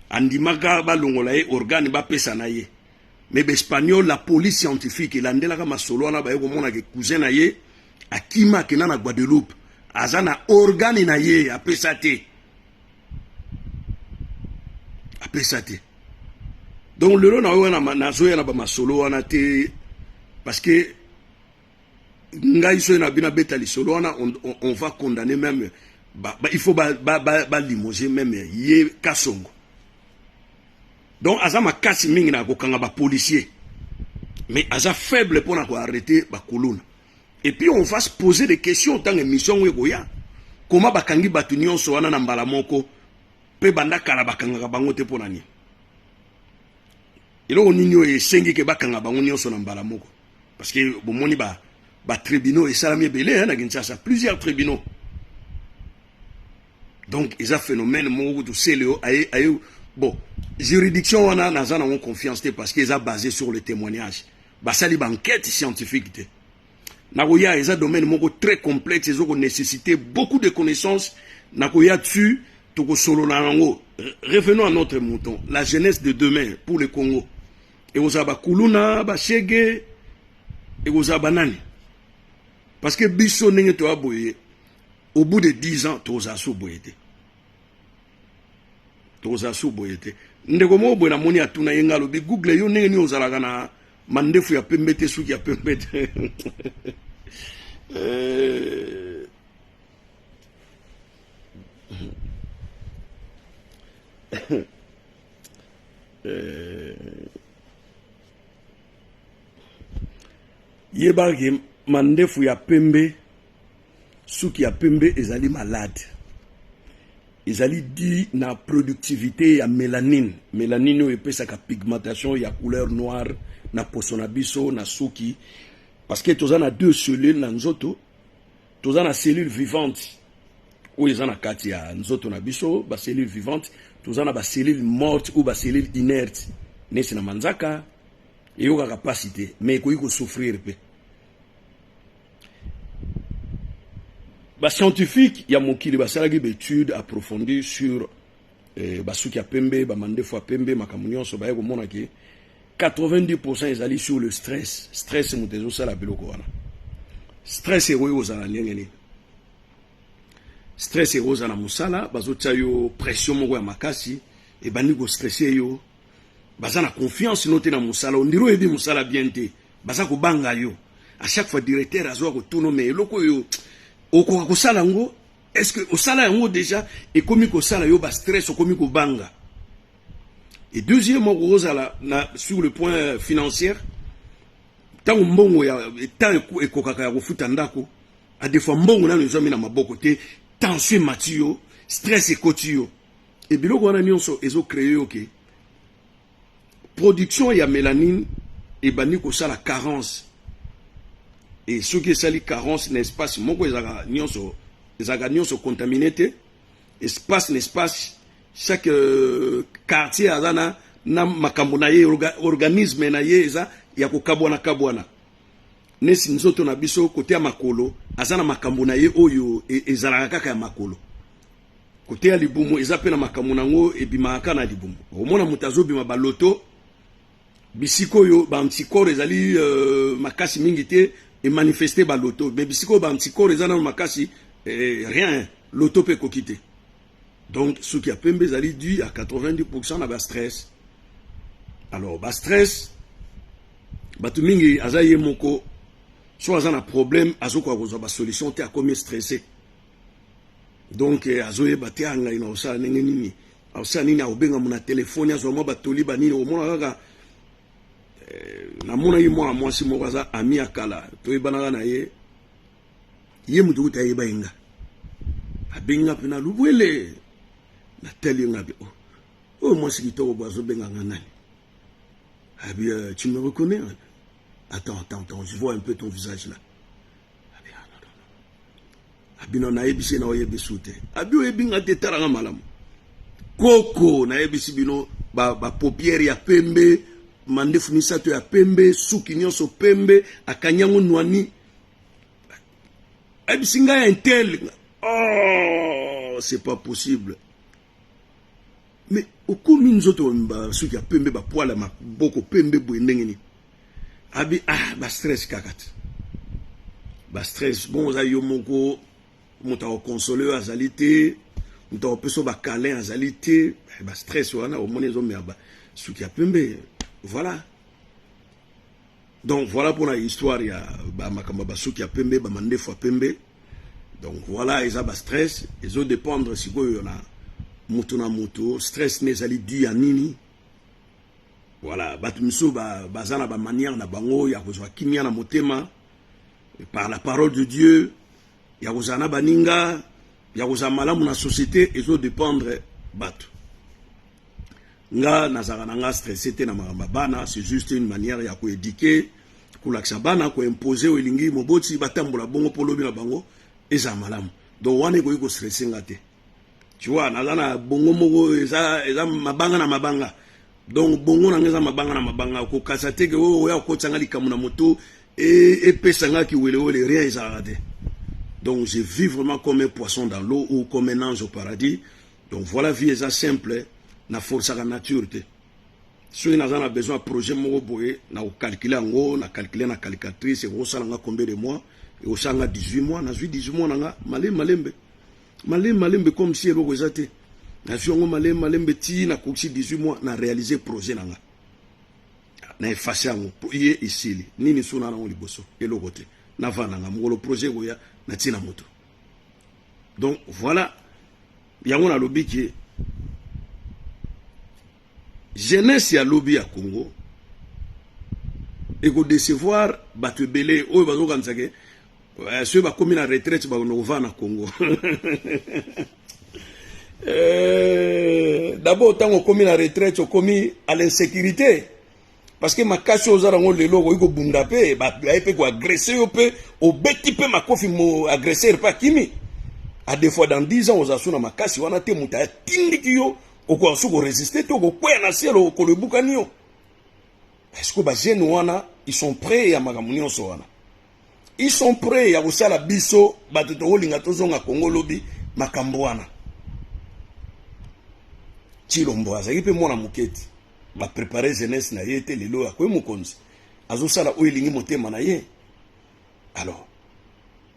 andimaka balongola ye organe, bapesa na ye. Mais baespagnol, la police scientifique elandelaka masolo wana, baye komona ke cousin na ye akima, akenda na Guadeloupe, aza na organe na ye, apesa te, apesa te. Donc lelo na oyo nazoya na bamasolo wana te, parce que ngai soki na bino abeta lisolo wana, on va condamner même ba, il faut balimoger ba, ba même ye Kasongo. Donc aza makasi mingi na kokanga bapolicier, mais aza faible mpona koarrêter bakuluna. Et puis on va se poser des questions ntango émission yango ekoya: koma bakangi bato nyonso wana na mbala moko, mpe banda kala bakangaka bango te, mpo na nini? Eloko nini oyo esengi ke bakanga bango nyonso na mbala moko? Parce que bomoni ba batribunaux esalami ebele na Kinshasa, plusieurs tribunaux. Donc eza phénomène moko kutu sele oyo aye. Bon, juridiction wana naza nango confiance te, parce que eza basé sur le témoignage, basali baenquête scientifique te. Nakoya, eza domaine moko très complexe, ezokonécessiter beaucoup de connaissances. Nakoya dessus, tokosolola yango. Revenons à notre mouton, la jeunesse de demain pour le Congo ekozala bakuluna, bashege, ekozala banani? Parce que biso ndenge toya boye, au bout de 10 ans tokozala so boye te, tokozala so boye te. Ndeko moko boye namoni atuna ye nga, alobi: "Google, yo ndenge nini ozalaka na mandefu ya pembe te, suki ya pembe te?" Yebaki mandefu ya pembe, suki ya pembe ezali malade, ezali dû na productivité ya mélanine. Mélanine oyo epesaka pigmentation ya couleur noire na poso na biso, na suki, parce que toza na deux cellules na nzoto. Toza na cellule vivante oyo eza na kati ya nzoto na biso, bacellule vivante. Toza na bacellule morte ou bacellule inerte, neti na manzaka, eyokaka mpasi te, mais ekoki kosouffrir. Mpe bascientifique ya mokili basalaki baétude approfondie sur basuki ya pembe, bamandefu ya pembe, makambo nyonso. Baye komona ke 90% ezali sur le stress. Stress moto ezosala biloko wana. Stress ekoki kozala ndenge nini? Stress ekozala na mosala, bazotia yo pression moko ya makasi, ebandi kostresser yo, baza na confiance no te na mosala, ondiri oyebi mosala bien te, baza kobanga yo. À chaque fois directeur azwa kotuna: "Mais eloko oyo okoka kosala yango, est ce que osala yango déjà?" Ekomi kosala yo bastress, okomi kobanga. Et deuxièmement, kozala na sur le point financier, ntango mbongo ya ntango ekokaka ya kofuta ndako, à des fois mbongo nano ezwami na maboko te. Tension emati yo, stress ekoti yo. E biloko wana nyonso ezo créer yo ke production ya mélanine ebandi kosala carence. E soki esali carence na espace moko, ezalaka nyonso contaminé te. Espace na espace, chaque quartier aza na makambo na ye, organisme na ye eza ya kokabwana kabwana. Nesi nzoto na biso, kote ya makolo aza na makambo na ye oyo ezalaka kaka ya makolo. Kote ya libumu eza mpe na makambo nango, ebimaka kaka na libumu. Omona moto azobima baloto bisika oyo baanticorps ezali makasi mingi te, emanifeste baloto. Mais bisika oyo baanticorps eza nano makasi, rien, loto mpe ekoki te. Donc suki ya pembe ezali dû à 90% na bastress. Alors bastress, bato mingi aza ye moko, so aza na problème, azokoka kozwa basolution te, akomi stressé. Donc azoyeba te angai na kosala ndenge nini, akosala nini, akobenga na telefone, azwa mwa batoli banini. Omona kaka namonaki mwana mwasi moko aza ami ya kala, toyebanaka na ye, ye moto kuta ayeba ye nga, abengi nga mpe na lubwele. Natali ye nga mpe, oh, oyo mwasi kitoko bo azobenga nga nani? Abi tu me reconnais? Attends, attends, attends, je vois un peu ton visage là. Abi, ah, non, non, non. Abi, non, nayebisi ye na oyebi su te. Abi, oyebi nga te, talanga malamu. Koko, nayebisi bino, bapaupière ba ya pembe, mandefu misato ya pembe, suki nyonso pembe, akangi yango nwani. Ayebisi ngai un tel. Oh, c'est pas possible. Mais okomi nzoto basuki ya pembe, bapoils maboko pembe boye, ndenge nini? Abi, ah, bastress kaka te, bastress. Bon, oza yo moko, moto akokonsole oyo azali te, moto akopesa oyo bacâlin azali te. Bastress wana omoni ezomela basuki ya pembe. Voilà. Donc voilà mpona histoire ya bamakambo ya basuki ya pembe, bamandefu ya pembe. Donc voilà, eza bastress. Ezodépendre sikoyo na moto na moto, stress ne ezali dû ya nini. Voilà, bato misusu baza na bamanière na bango ya kozwa kimia na motema par la parole de Dieu, ya kozala na baninga, ya kozala malamu na société. Ezodépendre bato. Nga nazalaka na nga stressé te na makambo ya bana. C'est juste une manière ya koéduquer, kolakisa bana, koimpose oyo elingi moboti batambola bongo mpo lobi na bango ezala malamu. Donc wana ekoki kostresser nga te. Tu vois, naza na bongo moko eza mabanga na mabanga. Donc bongo na nga eza mabanga na mabanga, kokasa te ke oyo oya kokotisanga likambo na moto, epesa nga kiwelewele, rien ezalaka te. Donc je vis vraiment comme un poisson dans l'eau ou comme un ange au paradis. Donc voilà, vie eza simple, na forçaka nature te. Soki naza na besoin ya projet moko boye, na kocalculer yango, na calcule na calculatrice, ekosala nga combien de mois? Ekosala nga 18 mois. Nazwi 18 mois na nga malembe malembe, malembe malembe, comme si eloko eza te. Nazwi yango malembe malembe ti nakokisi 18 mois, na réaliser projet na nga, na efface yango ye, esili. Nini so na nango liboso? Eloko te. Navanda nga, mokolo projet ekoya, natie na moto. Donc voilà, yango nalobi ke jeunesse ya lobi ya Congo ekodecevoir bato ebele oyo bazokanisa ke soki bakomi na retraite, bakona kovanda na Congo. D'abord, ntango okomi na retraite, okomi à l'insécurité, parce que makasi oyo oza nango lelo, okoki kobunda mpe, baye mpe koagresser yo mpe, obeti mpe makofi, mo agresseur mpe akimi. À des fois, dans 10 ans, oza so na makasi wana te. Moto atindiki yo, okoka so korésister te, okokweya na ciel, okolo ebukani yo. Est-ce que bajeune wana, ils sont prêts ya makambo nyonso wana? Ils sont prêts ya kosala biso bato tokolinga tozonga Kongo lobi makambo wana? Tshilombo azalaki mpe mwana moke te, baprépare jeunesse na ye te. Lelo akoyi mokonzi, azosala oyo elingi motema na ye. Alors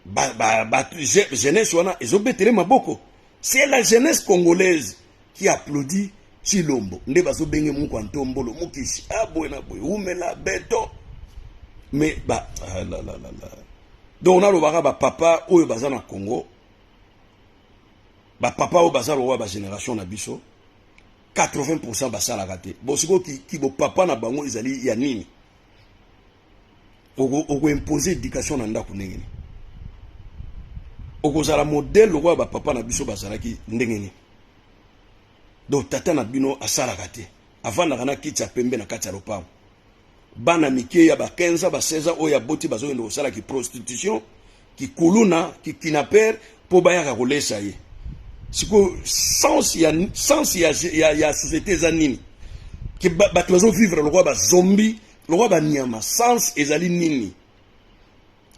ba, ba, ba, jeunesse wana ezobetele maboko. C'est la jeunesse congolaise qui applaudit Tshilombo, nde bazobenge moko antombolo mokisi aboye na boye, umela beton. Mais ba, ah, la, la, la, la. Donc nalobaka, bapapa oyo baza na Congo, bapapa oyo baza lokola bagénération na biso, 80% basalaka te. Bon, sikoyo ki bopapa na bango ezali ya nini? Okoimpose éducation na ndako ndenge nini? Okozala modèle lokola ba papa na biso bazalaki ndenge nini? Donc tata na bino asalaka te, avandaka na kiti ya pembe na kati ya lopango. Bana mike ya ba 15 ans, ba 16 ans oyo aboti bazokende kosala ki prostitution, ki kuluna, ki kidnapper mpo bayaka kolesa ye. Sikoyo sens ya sens ya, ya, ya société eza nini? Ke bato bazo vivre lokola ba zombie, lokola ba nyama, sens ezali nini?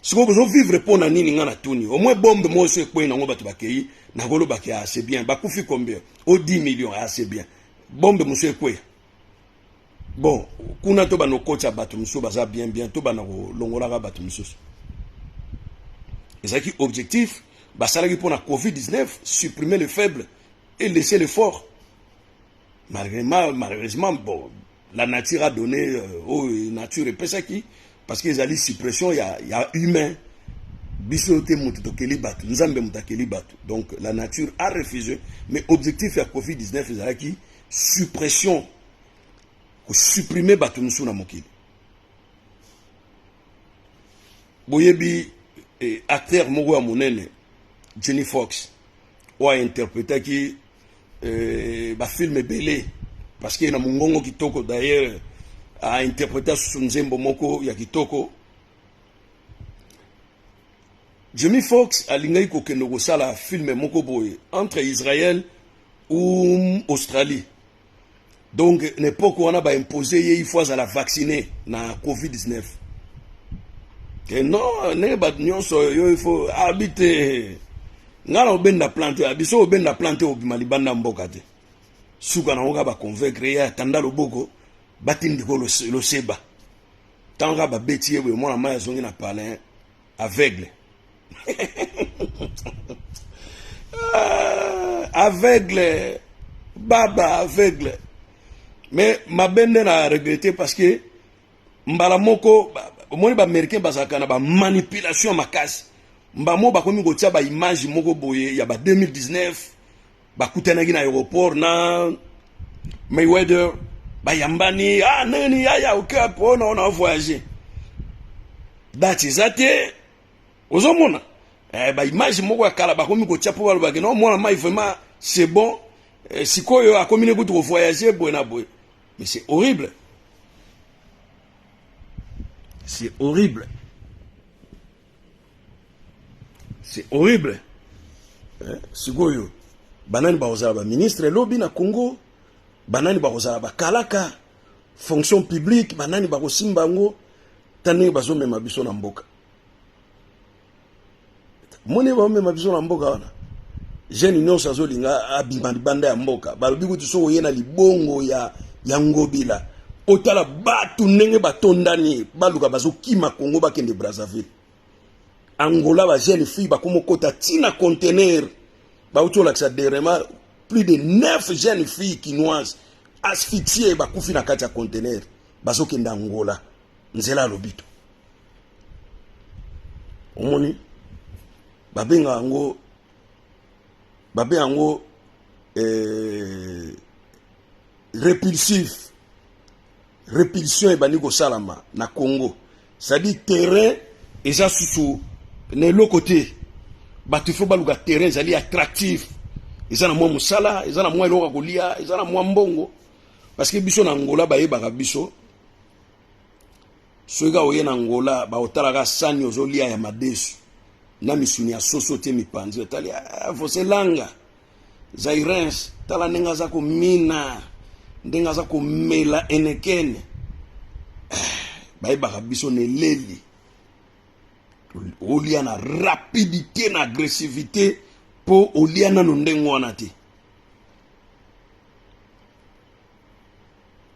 Sikoyo bozo vivre mpo na nini? Nga natuni, au moins bombe moko so ekwei nango bato bakei, nakolobaki ah c'est bien, bakufi combien? O 10 millions, ah c'est bien, bombe mosusu ekweya. Bon, kuna to bana okotisa bato mosusu baza bien bien, to bana kolongolaka bato mosusu. Ezalaki objectif basalaki mpo na COVID-19, supprimer le faible et laisser le fort. Malheureusement, malheureusement, bon, la nature a donné euh, oyo nature epesaki, parce que ezali suppression ya, ya humain. Biso te moto tokeli bato, Nzambe moto akeli bato. Donc la nature a refusé, mais objectif ya COVID-19 ezalaki suppression, kosupprime bato mosusu na mokili. Boyebi eh, acteur moko ya monene Jenny Fox oyo ainterpretaki eh, bafilme ebele parce que na mongongo kitoko, d'ailleurs ainterpreta susu nzembo moko ya kitoko. Jimmy Fox alingaki kokende kosala filme moko boye entre Israël ou Australie. Donc na époque wana ba imposer ye il faut azala vacciné na COVID-19. Que non, ndenge bato nyonso yo il faut abi te, ngai na obenda plante, biso obenda plante obima libanda mboka te. Suka nango kaka baconvaincre ye, atanda loboko, batindiko loseba. Ntango kaka babeti ye boye, mwana mai azongi na palin aveugle. Ah, aveugle baba aveugle. Mais mabe nde na regrette, parce que mbala moko omoni baaméricain bazalaka na bamanipulation ya makasi. Mbamo bakomi kotia baimage moko boye ya ba 2019, bakutanaki na aéroport na Mayweather, bayambani, ah nini yaya oke mpona ona voyage, date eza te. Ozomona eh, baimage moko ya kala bakomi kotia mpo balobaki no mwana mai vraiment c'est bon, eh, sikoyo akomi ne kutu kovoyage boye na boye. Mais c'est horrible, c'est horrible, c'est horrible. Eh, sikoyo banani bakozala baministre elobi na Congo, banani bakozala bakalaka fonction publique, banani bakosimba yango? Ta ndenge bazomema biso na mboka, moni bamema biso na mboka wana, jeune nyonso azolinga abima libanda ya mboka. Balobi kutu soki oye na libongo ya, ya Ngobila, otala bato ndenge batondani, baluka bazokima Congo, bakende Brazzaville, Angola. Ba jeune fille bakomi okota ntina conteneur. Bauti olakisa dernièrement plus de 9 jeunes filles kinoises asphyxiées, bakufi na kati ya conteneur, bazokende Angola, nzela ya lobito. Omoni, babenga yango, babenga yango eh, répulsif, répulsion ebandi kosalama na Congo. C'est-à-dire terrain eza susu na eloko te. Bato ifo baluka terrain ezali attractif, eza na mwa mosala, eza na mwa eloko ya kolia, eza na mwa mbongo. Parce que biso na Angola bayebaka biso, soki kaka oye na Angola, baotalaka sani ozolia ya madesu na misuni ya soso te, mipanzi, otali, ah, você langa Zairens, tala ndenge aza komina, ndenge aza komela enekene. Eh, bayebaka biso na eleli, olia na rapidité na agressivité mpo olia nano ndenge wana te.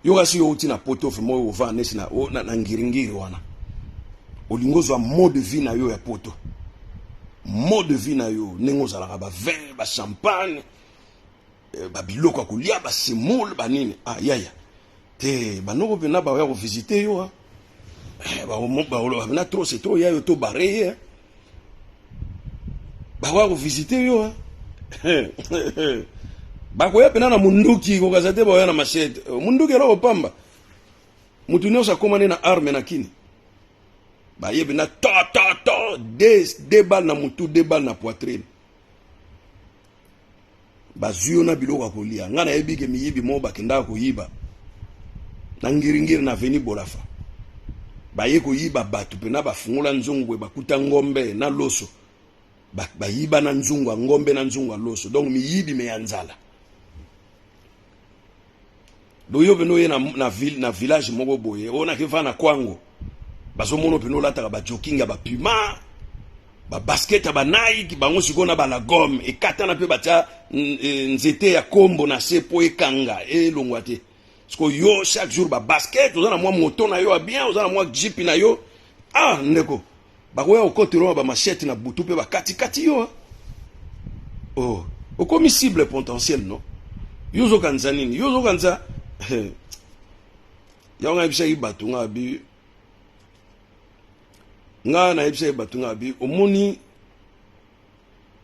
Yo kasi yo outi na poto, vraiment ovanda nesi na, na, na ngiringiri wana, olingi ozwa mode de vie na yo ya poto, mode de vie na yo ndenge ozalaka, ba vin, ba champagne, eh, babiloko ya kolia, basemoule, banini. Ah yaya te, banoko mpena baoya kovisite yo, eh, bakoloba mpena trop c'est trop, ya yo to bare ye, bakoya kovisite yo, bakoya mpena na munduki, kokaza te, bakoya na machete, munduki eloko pamba. Mutu nyonso akóma nde na arme na kini, bayebi na to to to. mort, deux balles na mutu, deux balles na poitrine. Bazwi yo na biloko ya kolia. Ngai nayebi ke miyibi moko bakendaka koyiba na Ngiringiri na avenue Bolafa. Baye koyiba bato mpena, bafungola nzungu boye, bakuta ngombe na loso, bayiba na nzungu ya ngombe na nzungu ya loso. Donc miyibi me ya nzala. Donc yo mpena oye na ville, na village moko boye, oyo nakeva na Kwango, bazomona mpena olataka bajogging ya baPuma, babasket ya baNike. Bango sikoyo na balagome ekatana mpe batya nzete ya kombo na se mpo ekanga elongwa te. Sikoyo yo chaque jour babasket, oza na mwa moto na yo ya bien, oza na mwa jeep na yo. Ah ndeko, bakoya kokotela na bamachette na butu mpe bakatikati yo. Oh, okomi cible potentielle. No, yo ozokanisa nini? Yo ozokanisa yango. Nayebisaki bato nga bi, nga nayebisaki bato nga bi, omoni,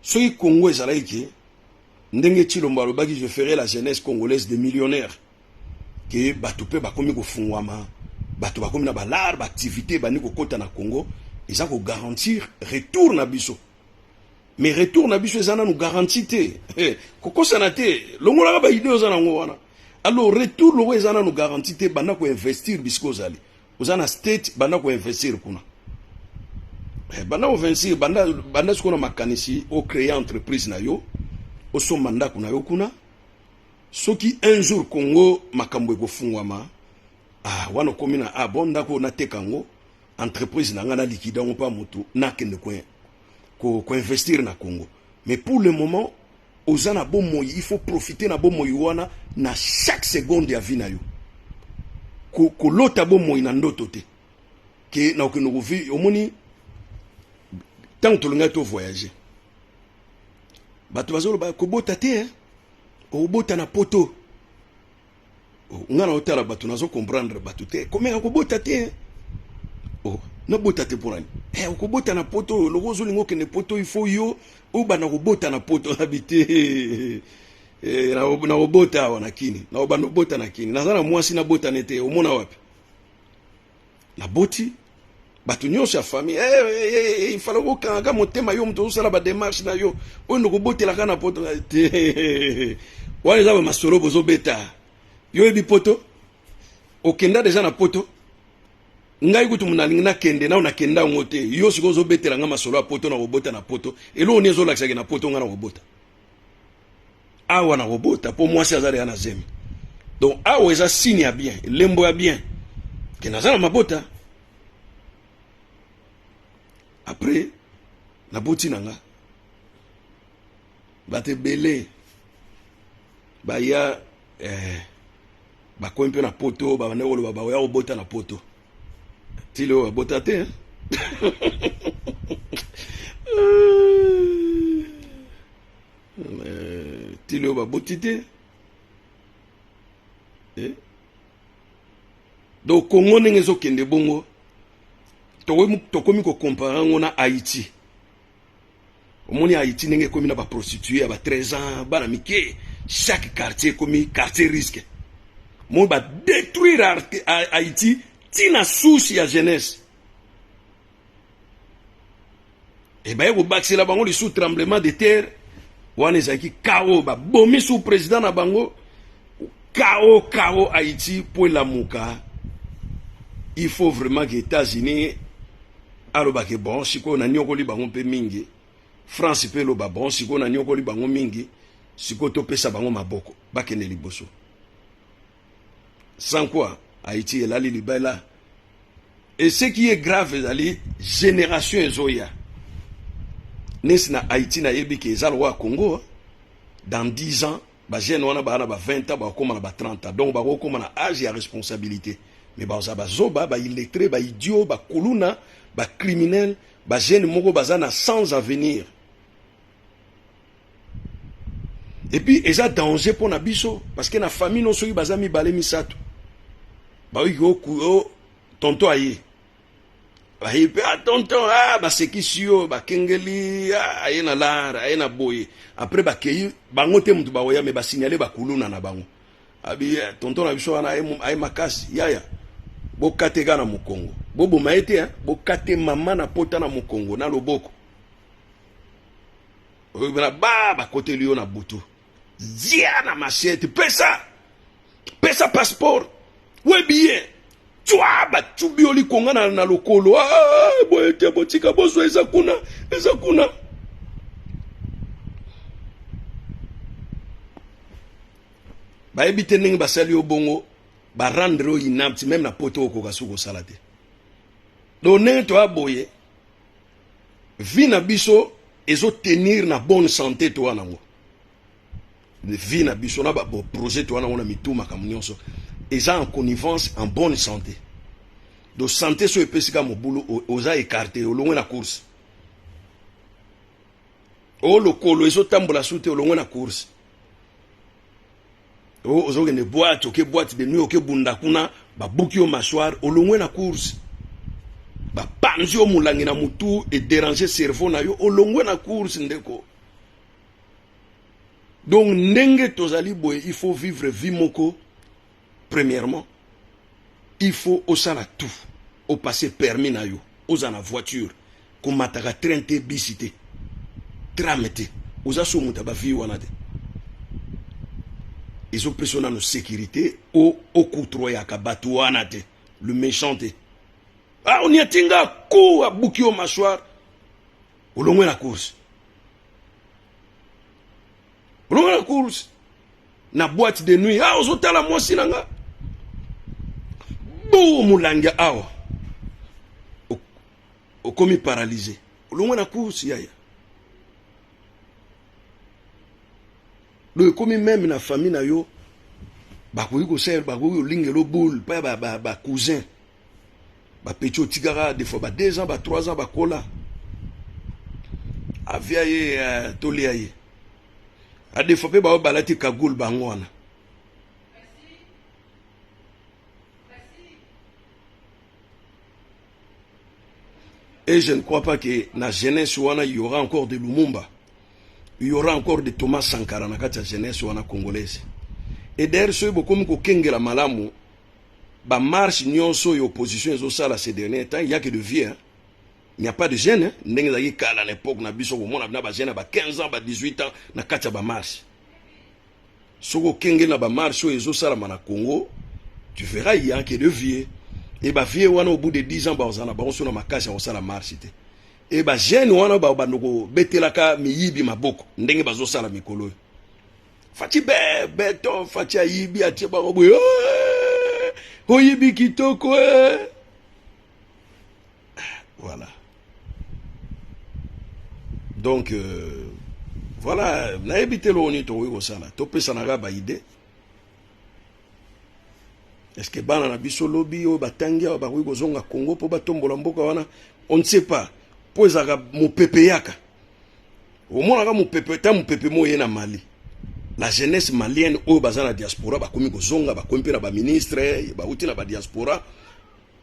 soki Congo ezalaki ke ndenge Tshilombo alobaki, "Je ferai la jeunesse congolaise des millionnaires", ke bato mpe bakomi kofungwama, bato bakomi na balare, baactivité ebandi kokɔta na Congo, eza kogarantir retour na biso. Mais retour na biso eza nanu garanti te. Kokosana te, longolaka baidée oza nango wana. Alors retour loko eza nanu garanti te. Banda koinvestir bisika ozali, oza na state, banda koinvestir kuna. Banda koinvestir, banda sikoyo na makanisi ocréer entreprise na yo, osomba ndako na yo kuna. Soki un jour Congo makambo ekofungwama, ah, wana okomi na, ah bon, ndako nateka yango, entreprise na ngai naliquide yango mpa motu, nakende koinvestir ko na Congo. Mais pour le moment oza na bomoi, il faut profiter na bomoi wana na chaque seconde ya vie na yo. Kolota bomoi na ndoto te ke na okende kovi. Omoni, ntango tolingaki tovoyage, bato bazoloba kobota te, eh? Okobota na poto. Nga na otala bato, nazocomprendre bato te. Komeka kobota te, eh? Oh, nabota te mpona nini? Eh, okobota na poto. Loko ozolinga okende poto, il faut yo obanda kobota na poto. Nabi te, eh, nakobota awa na Kini, nakobanda obota na Kini. Naza na mwasi, nabotane te. Omona wapi naboti? Bato nyonso ya famille, eh, eh, eh, ifale kokangaka motema. Yo moto ozosala badémarche na yo oyo, ndokobotelaka na poto te. Wana eza bamasolo bozobeta. Yo oyebi poto? Okenda deja na poto? Ngai kutu nalingi nakende nao, nakenda yango te. Yo sikoyo ozobetela nga masolo ya poto, na kobota na poto. Eloko nini ezolakisaki na poto? Nga na kobota awa, na kobota mpo mwasi aza deya na zemi. Donc awa eza signe ya bien, elembo ya bien ke naza na mabota. Après naboti na nga, bato ebele baya, bakomi mpe na poto, babanda koloba baoya kobota na poto. Tili oyo babota te. Tili oyo baboti te. Donc Congo ndenge ezokende bongo, tokomi kocomparer yango na Haïti. Omoni Haïti ndenge ekomi na baprostituées ya ba 13 ans, bana mike. Chaque quartier ekomi quartier risque. Moi badétruire Haïti ntina souci ya jeunesse. Ebaye kobakisela bango lisusu tremblement de terre wana, ezalaki kao, babomi su président na bango. Kao kao Haïti mpo elamuka, il faut vraiment que États-Unis alobake: "Bon, sikoyo naniokoli bango mpe mingi." France mpe eloba: "Bon, sikoyo naniokoli bango mingi, sikoyo topesa bango maboko bakende liboso." Sans quoi Haïti elali libela. Et ce qui est grave ezali génération ezoya nesi na Haïti. Nayebi ke eza lokola Congo dans 10 ans. Bajeune wana baa na ba 20 ans, bakokóma na ba 30 ans, donc bakokóma na âge ya responsabilité, mais baza bazoba, baillettré, baidiot, bakuluna, bacriminel, bajeune moko baza na sans avenir. Et puis eza danger mpo na biso, parce que na famille no, soki baza mibale, misato, bayoki o tonton aye, baye mpe: "Ah tonton, ah", basekisi yo, bakengeli: "Ah, aye na lar, aye na boye." Après bakei bango te, motu bakoya me basignale bakuluna na bango abi: "Tonton na biso wana aye makasi, yaya, bokate kaka na mokongo." Boboma ye te, hein? Bokate mama na pota na mokongo na loboko. Oyo bana ba bakoteli yo na butu. Zia na machette, pesa. Pesa passeport. We billet. Twa batubi yo likonga na, na lokolo. Ah, boye te botika bozwa eza kuna, eza kuna. Bayebi te ndenge basali yo bongo, ba rendre yo inapte même na poto okoka soki kosala te. Donc ndenge toya boye vie na biso ezo tenir na bonne santé toa nango. Vie na biso na ba projet toa nango na mitu makambo nyonso eza en connivence en bonne santé. Donc santé so epesi ka mobulu oza écarté olongwe na course. O lokolo ezotambola su te olongwe na course. Ozokende boîte, oke boîte de nuit, oke bunda kuna, babuki yo mâchoire, olongwe na course. Bapanzi yo molangi na mutu e déranger cerveau na yo, olongwe na course ndeko. Donc ndenge tozali boye, il faut vivre vie moko. Premièrement, il faut osala tout, opasser permis na yo, oza na voiture, komataka train te, bisi te, tram te, oza so moto ya bavie wana te. Ezopesa yo nano sécurité, o okutroyaka bato wana te, le méchant te. Ah, oniati nga ku abuki yo mâchoire, olongwe na course. Olongwe na course. Na boîte de nuit, ah, ozotala mwasi na nga. Bo molangi awa. Okomi paralysé. Olongwe na course yaya. Donc ekomi même na famille na yo bakoki kosala, bakoki kolingela boule pa ba, ba, ba cousin. Ba petit otikaka des fois ba 2 ans, ba 3 ans bakola. Avia ye tolia ye. A des fois pe ba balati cagoule bango wana. Et je ne crois pas que na jeunesse wana il y aura encore de Lumumba. Il y aura encore de Thomas Sankara na kati ya jeunesse wana congolaise. Et d'ailleurs soki bokomi kokengela malamu ba marche nyonso oyo opposition ezosala ces derniers temps, il y a que de vieux, hein. Il n'y a pas de jeunes, hein. Ndenge ezalaki kala na époque na biso komona na ba jeunes ba 15 ans, ba 18 ans na kati ya ba marche. Soki okengeli na ba marche oyo ezosalama na Congo, tu verras il y a que de vieux. Et ba vieux wana au bout de 10 ans bazala na bango so na makasi ya kosala marche te. Et ba jeunes wana ba bando kobetelaka miyibi maboko ndenge bazosala mikolo oyo. Fatshi be beton, Fatshi ayibi atie bango boye. Oyibi kitoko. Voilà. Donc voilà, nayebi te eloko nini tokoki kosala. Topesanaka ba idée. Est-ce que bana na biso lobi oyo batangi awa bakoki kozonga Congo mpo batombola mboka wana? On ne sait pas. Mpo ezalaka mopepe yaka. Omonaka mopepe, ta mopepe moye na Mali. La jeunesse malienne oyo baza na diaspora bakomi kozonga, bakomi mpe na ba ministre, bauti na ba diaspora,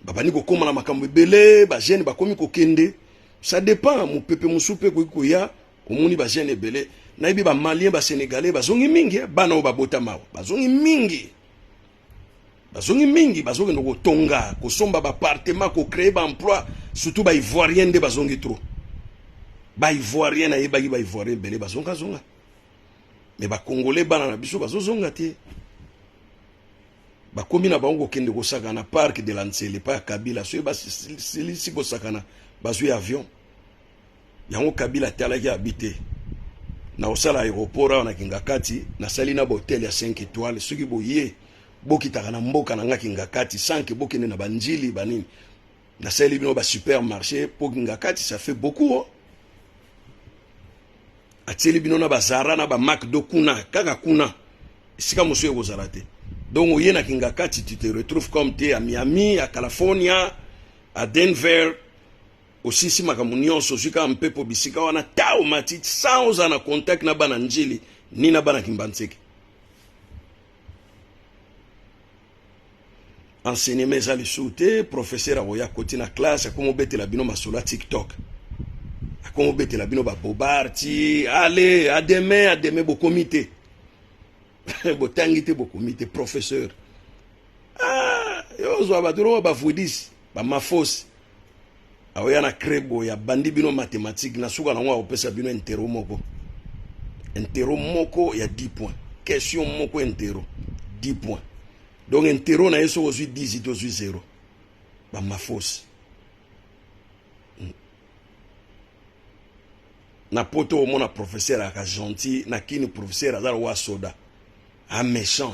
babandi kokóma na makambo ebele, ba jeune bakomi kokende. Ça dépend, mopepe mosusu mpe ekoki koya, omoni ba jeune ebele. Nayebi ba malien, ba sénégalais bazongi mingi, bana oyo babotama awa bazongi mingi. Bazongi mingi, bazokende kotonga, kosomba ba appartement, ko créer ba emploi, surtout ba ivoirien nde bazongi trop. Ba ivoirien nayebaki ba ivoirien ebele bazonga zonga. Mais ba congolais bana na biso bazozonga te. Bakomi na bango kokende kosaka na parc de la Nsele pa ya Kabila, soki basilisi kosakana bazwi avion. Yango Kabila atalaki abi te. Na kosala aéroport awa na Kingakati, nasali na ba hôtel ya 5 étoiles, soki boye bokitaka na mboka na nga Kingakati sans que bokende na banjili banini. Nasali bino ba supermarché po Kingakati, ça fait beaucoup, oh. Atieli bino na ba Zara na ba McDo kuna, kaka kuna. Esika mosusu ekozala te. Donc oye na Kingakati, tu te retrouves comme t'es à Miami, à California, à Denver. Osisi makambo nyonso, ozwi kaka mpepo bisika wana, ta omati sans ozala na contact na bana Njili ni na bana Kimbanseke. Enseignement eza lisusu te, professeur akoya koti na classe akomi obetela bino masolo ya TikTok, akomi obetela bino ba bobar ti allez à demain, à demain bokomi te. Botangi te, bokomi te professeur. Ah, yo ozwa bato lokola ba Vudis. Bamafos aoya na crebo ya bandi bino mathématique, na suka nango akopesa bino intero moko, intero moko ya 10 points, question moko intero 10 points. Donc intero na ye soki ozwi 10 to ozwi 0. Bamafos na poto omona professeur aka gentil, na kini professeur aza lokola soda, a méchant,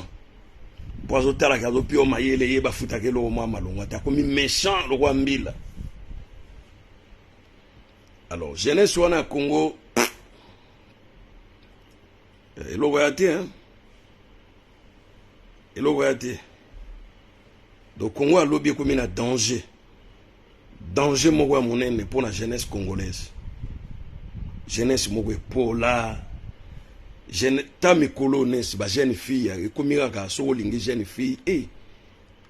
mpo azotalaka azopia yo mayele, ye bafutaka eloko mwa malongo te, akomi méchant lokola mbila. Alors jeunesse wana ya Congo, eloko ya te, hein? Eloko ya te. Donc Congo alobi ekomi na danger, danger moko ya monene mpo na jeunesse congolaise. Jeunesse moko epola jeune, ta mikolo nesi bajeune fille ekomi kaka soki olingi jeune fille e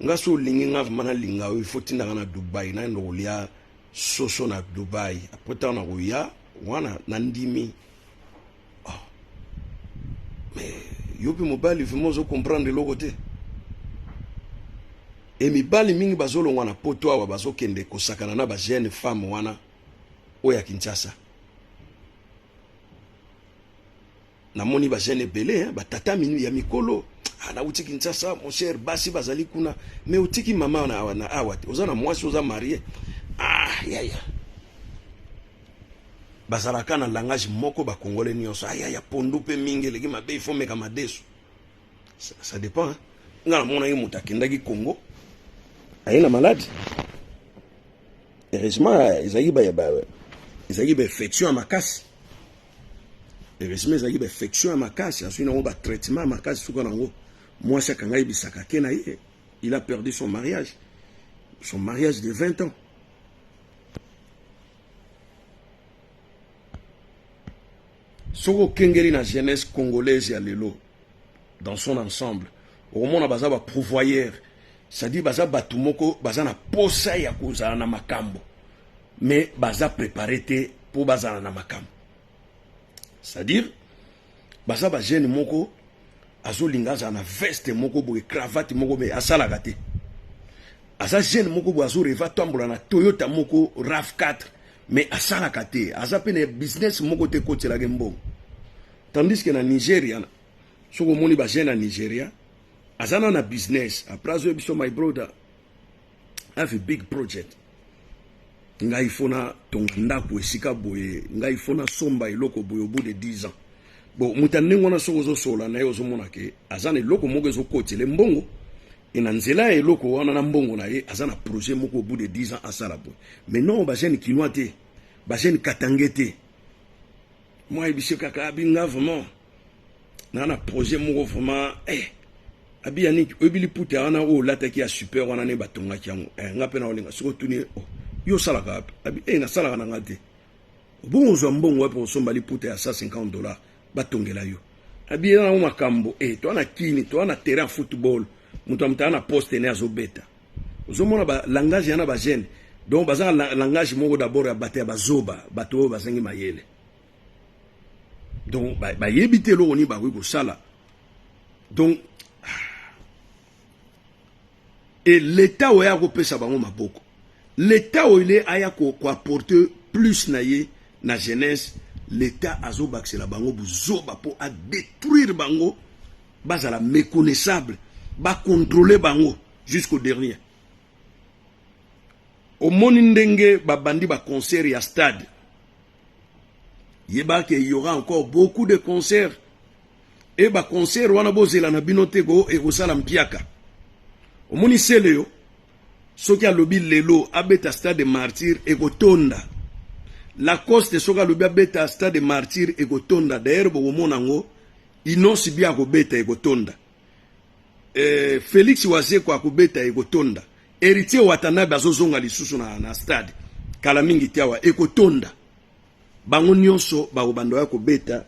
nga, so olingi nga vraiment nalinga oyo, ifo tindaka na Dubai, nayenda kolia soso na Dubai. Après ntango na koya wana nandimi. Oh. Mais yo mpe mobali vraiment ozocomprendre eloko te. E mibali mingi bazolongwa na poto awa, bazokende kosakana na bajeune femme wana oyo ya Kinshasa. Namoni bajeune ebele, batata ya mikolo: "Ah, nauti Kinshasa, mon cher, basi bazali kuna." Mais otiki mama na awa, na awa te, oza na mwasi, oza marié. Ah yaya, bazalaka na langage moko bakongole nyonso. Ayaya, pondu mpe mingi eleki mabe, ifo meka madesu. Ça dépend, hein? Nga namonaki moto akendaki Congo, aye na maladi. Heureusement ezalaki bainfection ya makasi. Heureusement ezalaki bainfection ya makasi, azwi nango batraitement ya makasi. Suka nango mwasi akanga yebisaka ke na ye, il a perdu son mariage, son mariage de 20 ans. Soki okengeli na jeunesse congolaise ya lelo dans son ensemble, okomona baza baprouvoyeur, c'est-à-dire baza bato moko baza na posa ya kozala na makambo, mais baza préparé te mpo bazala na makambo. C'est-à-dire baza bajeune moko azolinga azala na veste moko boye, cravate moko, mais asalaka te. Aza jeune moko boye azorêver atambola na Toyota moko RAV4, mais asalaka te, aza mpe na business moko te ekotelaka mbongo. Tandis que na Nigeria, soki omoni bajeune na Nigeria, aza na business. Après azoyebi biso: "My brother, I have a big project. Ngai fo natonga ndako esika boye, ngai fo nasomba eloko boye au bout de 10 ans." Bon, moto ya ndenge wana, soki ozosola na ye, ozomona ke aza na eloko moko ezokotela mbongo, e na nzela ya eloko wana na mbongo na ye, aza na projet moko au bout de 10 ans asala boye. Mais non, bajeune kinois te, bajeune katangais te. Mwa yebisi kaka abinga vraiment naa na projet moko vraiment, eh, abi ya nini? Oyebi liputa wana oyo olataki ya super wana, nde batongaki yango, eh, nga mpe na olinga. Soki otuni: "Oh, yo osalaka wapi?" Abi: "Eh, nasalaka na nga te." "Bongo ozwa mbongo wapi osomba liputa ya 150 $ batongela yo?" Abi eza nango makambo e toa na kini, toa na terrain football, moto ya moto aza na poste ne azobeta. Ozomona balangage ya na bajeune. Donc baza na langage moko d'abord ya bato ya bazoba, bato oyo bazangi mayele. Donc bayebi te eloko nini bakoki kosala. Donc e l'État oyo aya kopesa bango maboko, l'État oyo le aya koapporter plus na ye na jeunesse, l'État azobakisela bango buzoba mpo adétruire bango, bazala méconnaissable, bacontrôle bango jusqu'au dernier. Omoni ndenge babandi baconcert ya stade, yebaka y aura encore beaucoup de concerts. E baconcert wana, bozela na bino te ko ekosala mpiaka. Omoni sele yo, soki alobi lelo abeta stade Martyr, ekotonda. Lacoste soki alobi abeta stade Martyr, ekotonda. D'ailleurs bokomona yango, Innoss'B akobeta, ekotonda. Félix Wazekwa akobeta, ekotonda. Héritier Watanabe azozonga lisusu na stade kala mingi te awa, ekotonda. Bango nyonso bakobanda ya kobeta.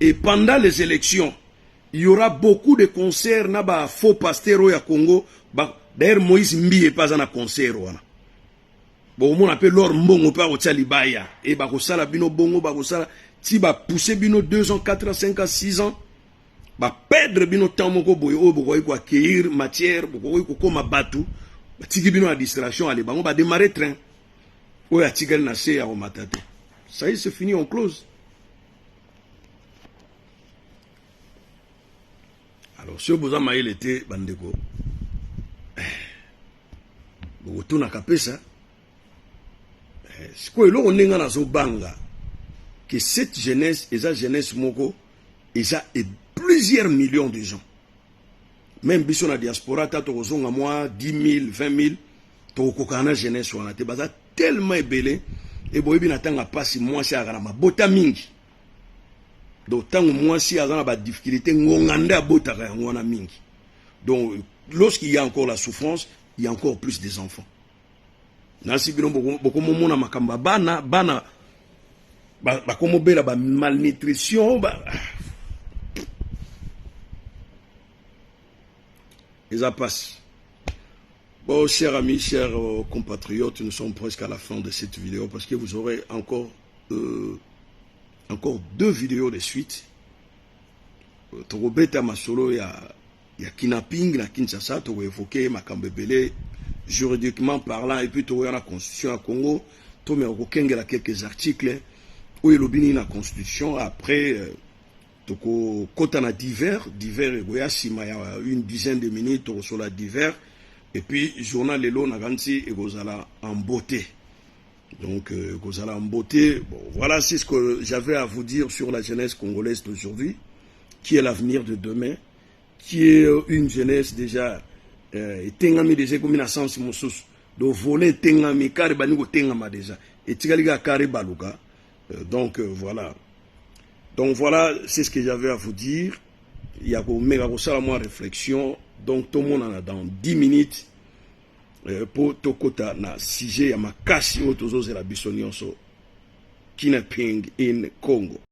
Et pendant les élections, il y aura beaucoup de concerts na ba faux pasteur oyo ya Congo ba. D'ailleurs Moïse Mbiye mpe aza na concert wana. Bokomona mpe lor mbongo mpe akotia libaya e bakosala bino bongo, bakosala ti bapousse bino 2 ans, 4 ans, 5 ans, 6 ans, baperdre bino temps moko boye oyo bokoki koacquérir matière, bokoki kokóma bato. Batiki bino na distraction, ale bango ba démarrer train. Oyo atikali na se ya komata te. Ça y est, c'est fini, on close. Alors soki boza mayele te bandeko, eh, bokotunaka pesa eh, sikoyo eloko ndenge nazobanga que cette jeunesse eza jeunesse moko eza et plusieurs millions de gens. Même biso na diaspora, ata tokozonga mwa 10 000, 20 000, tokokokana na jeunesse wana te. Baza tellement ebele. Eboyebi na ntango mpasi, mwasi azalaka na mabota mingi. Donc ntango mwasi aza na badifficulté, ngonga nde abotaka yango wana mingi. Donc lorsqu'il y a encore la souffrance, il y a encore plus des enfants. Nasi bino bokomomona makambo ya bana, bana bakomobela ba malnutrition ba. Eza pasi. Bon, chers amis, chers compatriotes, nous sommes presque à la fin de cette vidéo parce que vous aurez encore deux vidéos de suite. Tokobeta masolo ya kidnapping na Kinshasa, tokoévoke makambo ebele juridiquement parlant, et puis tokoya na constitution ya Congo, tomeka kokengela quelques articles oyo elobi nini na constitution. Après tokokɔta na divers. Divers ekoya nsima ya une dizaine de minutes, tokosola divers et puis journal lelo nakanisi ekozala en beauté. Donc ekozala en beauté. Bon, voilà, c'est ce que j'avais à vous dire sur la jeunesse congolaise d'aujourd'hui, qui est l'avenir de demain, qui est une jeunesse déjà etengami déjà, ekomi na sens mosusu. Donc volet etengami, car ebandi kotengama déjà, etikali kaka car ebaluka. Donc voilà, donc voilà, c'est ce que j'avais à vous dire ya komeka kosala mwa réflexion. Donc tomonana dans 10 minutes mpo tokɔta na sujet ya makasi oyo tozozela biso nyonso, kidnapping in Congo.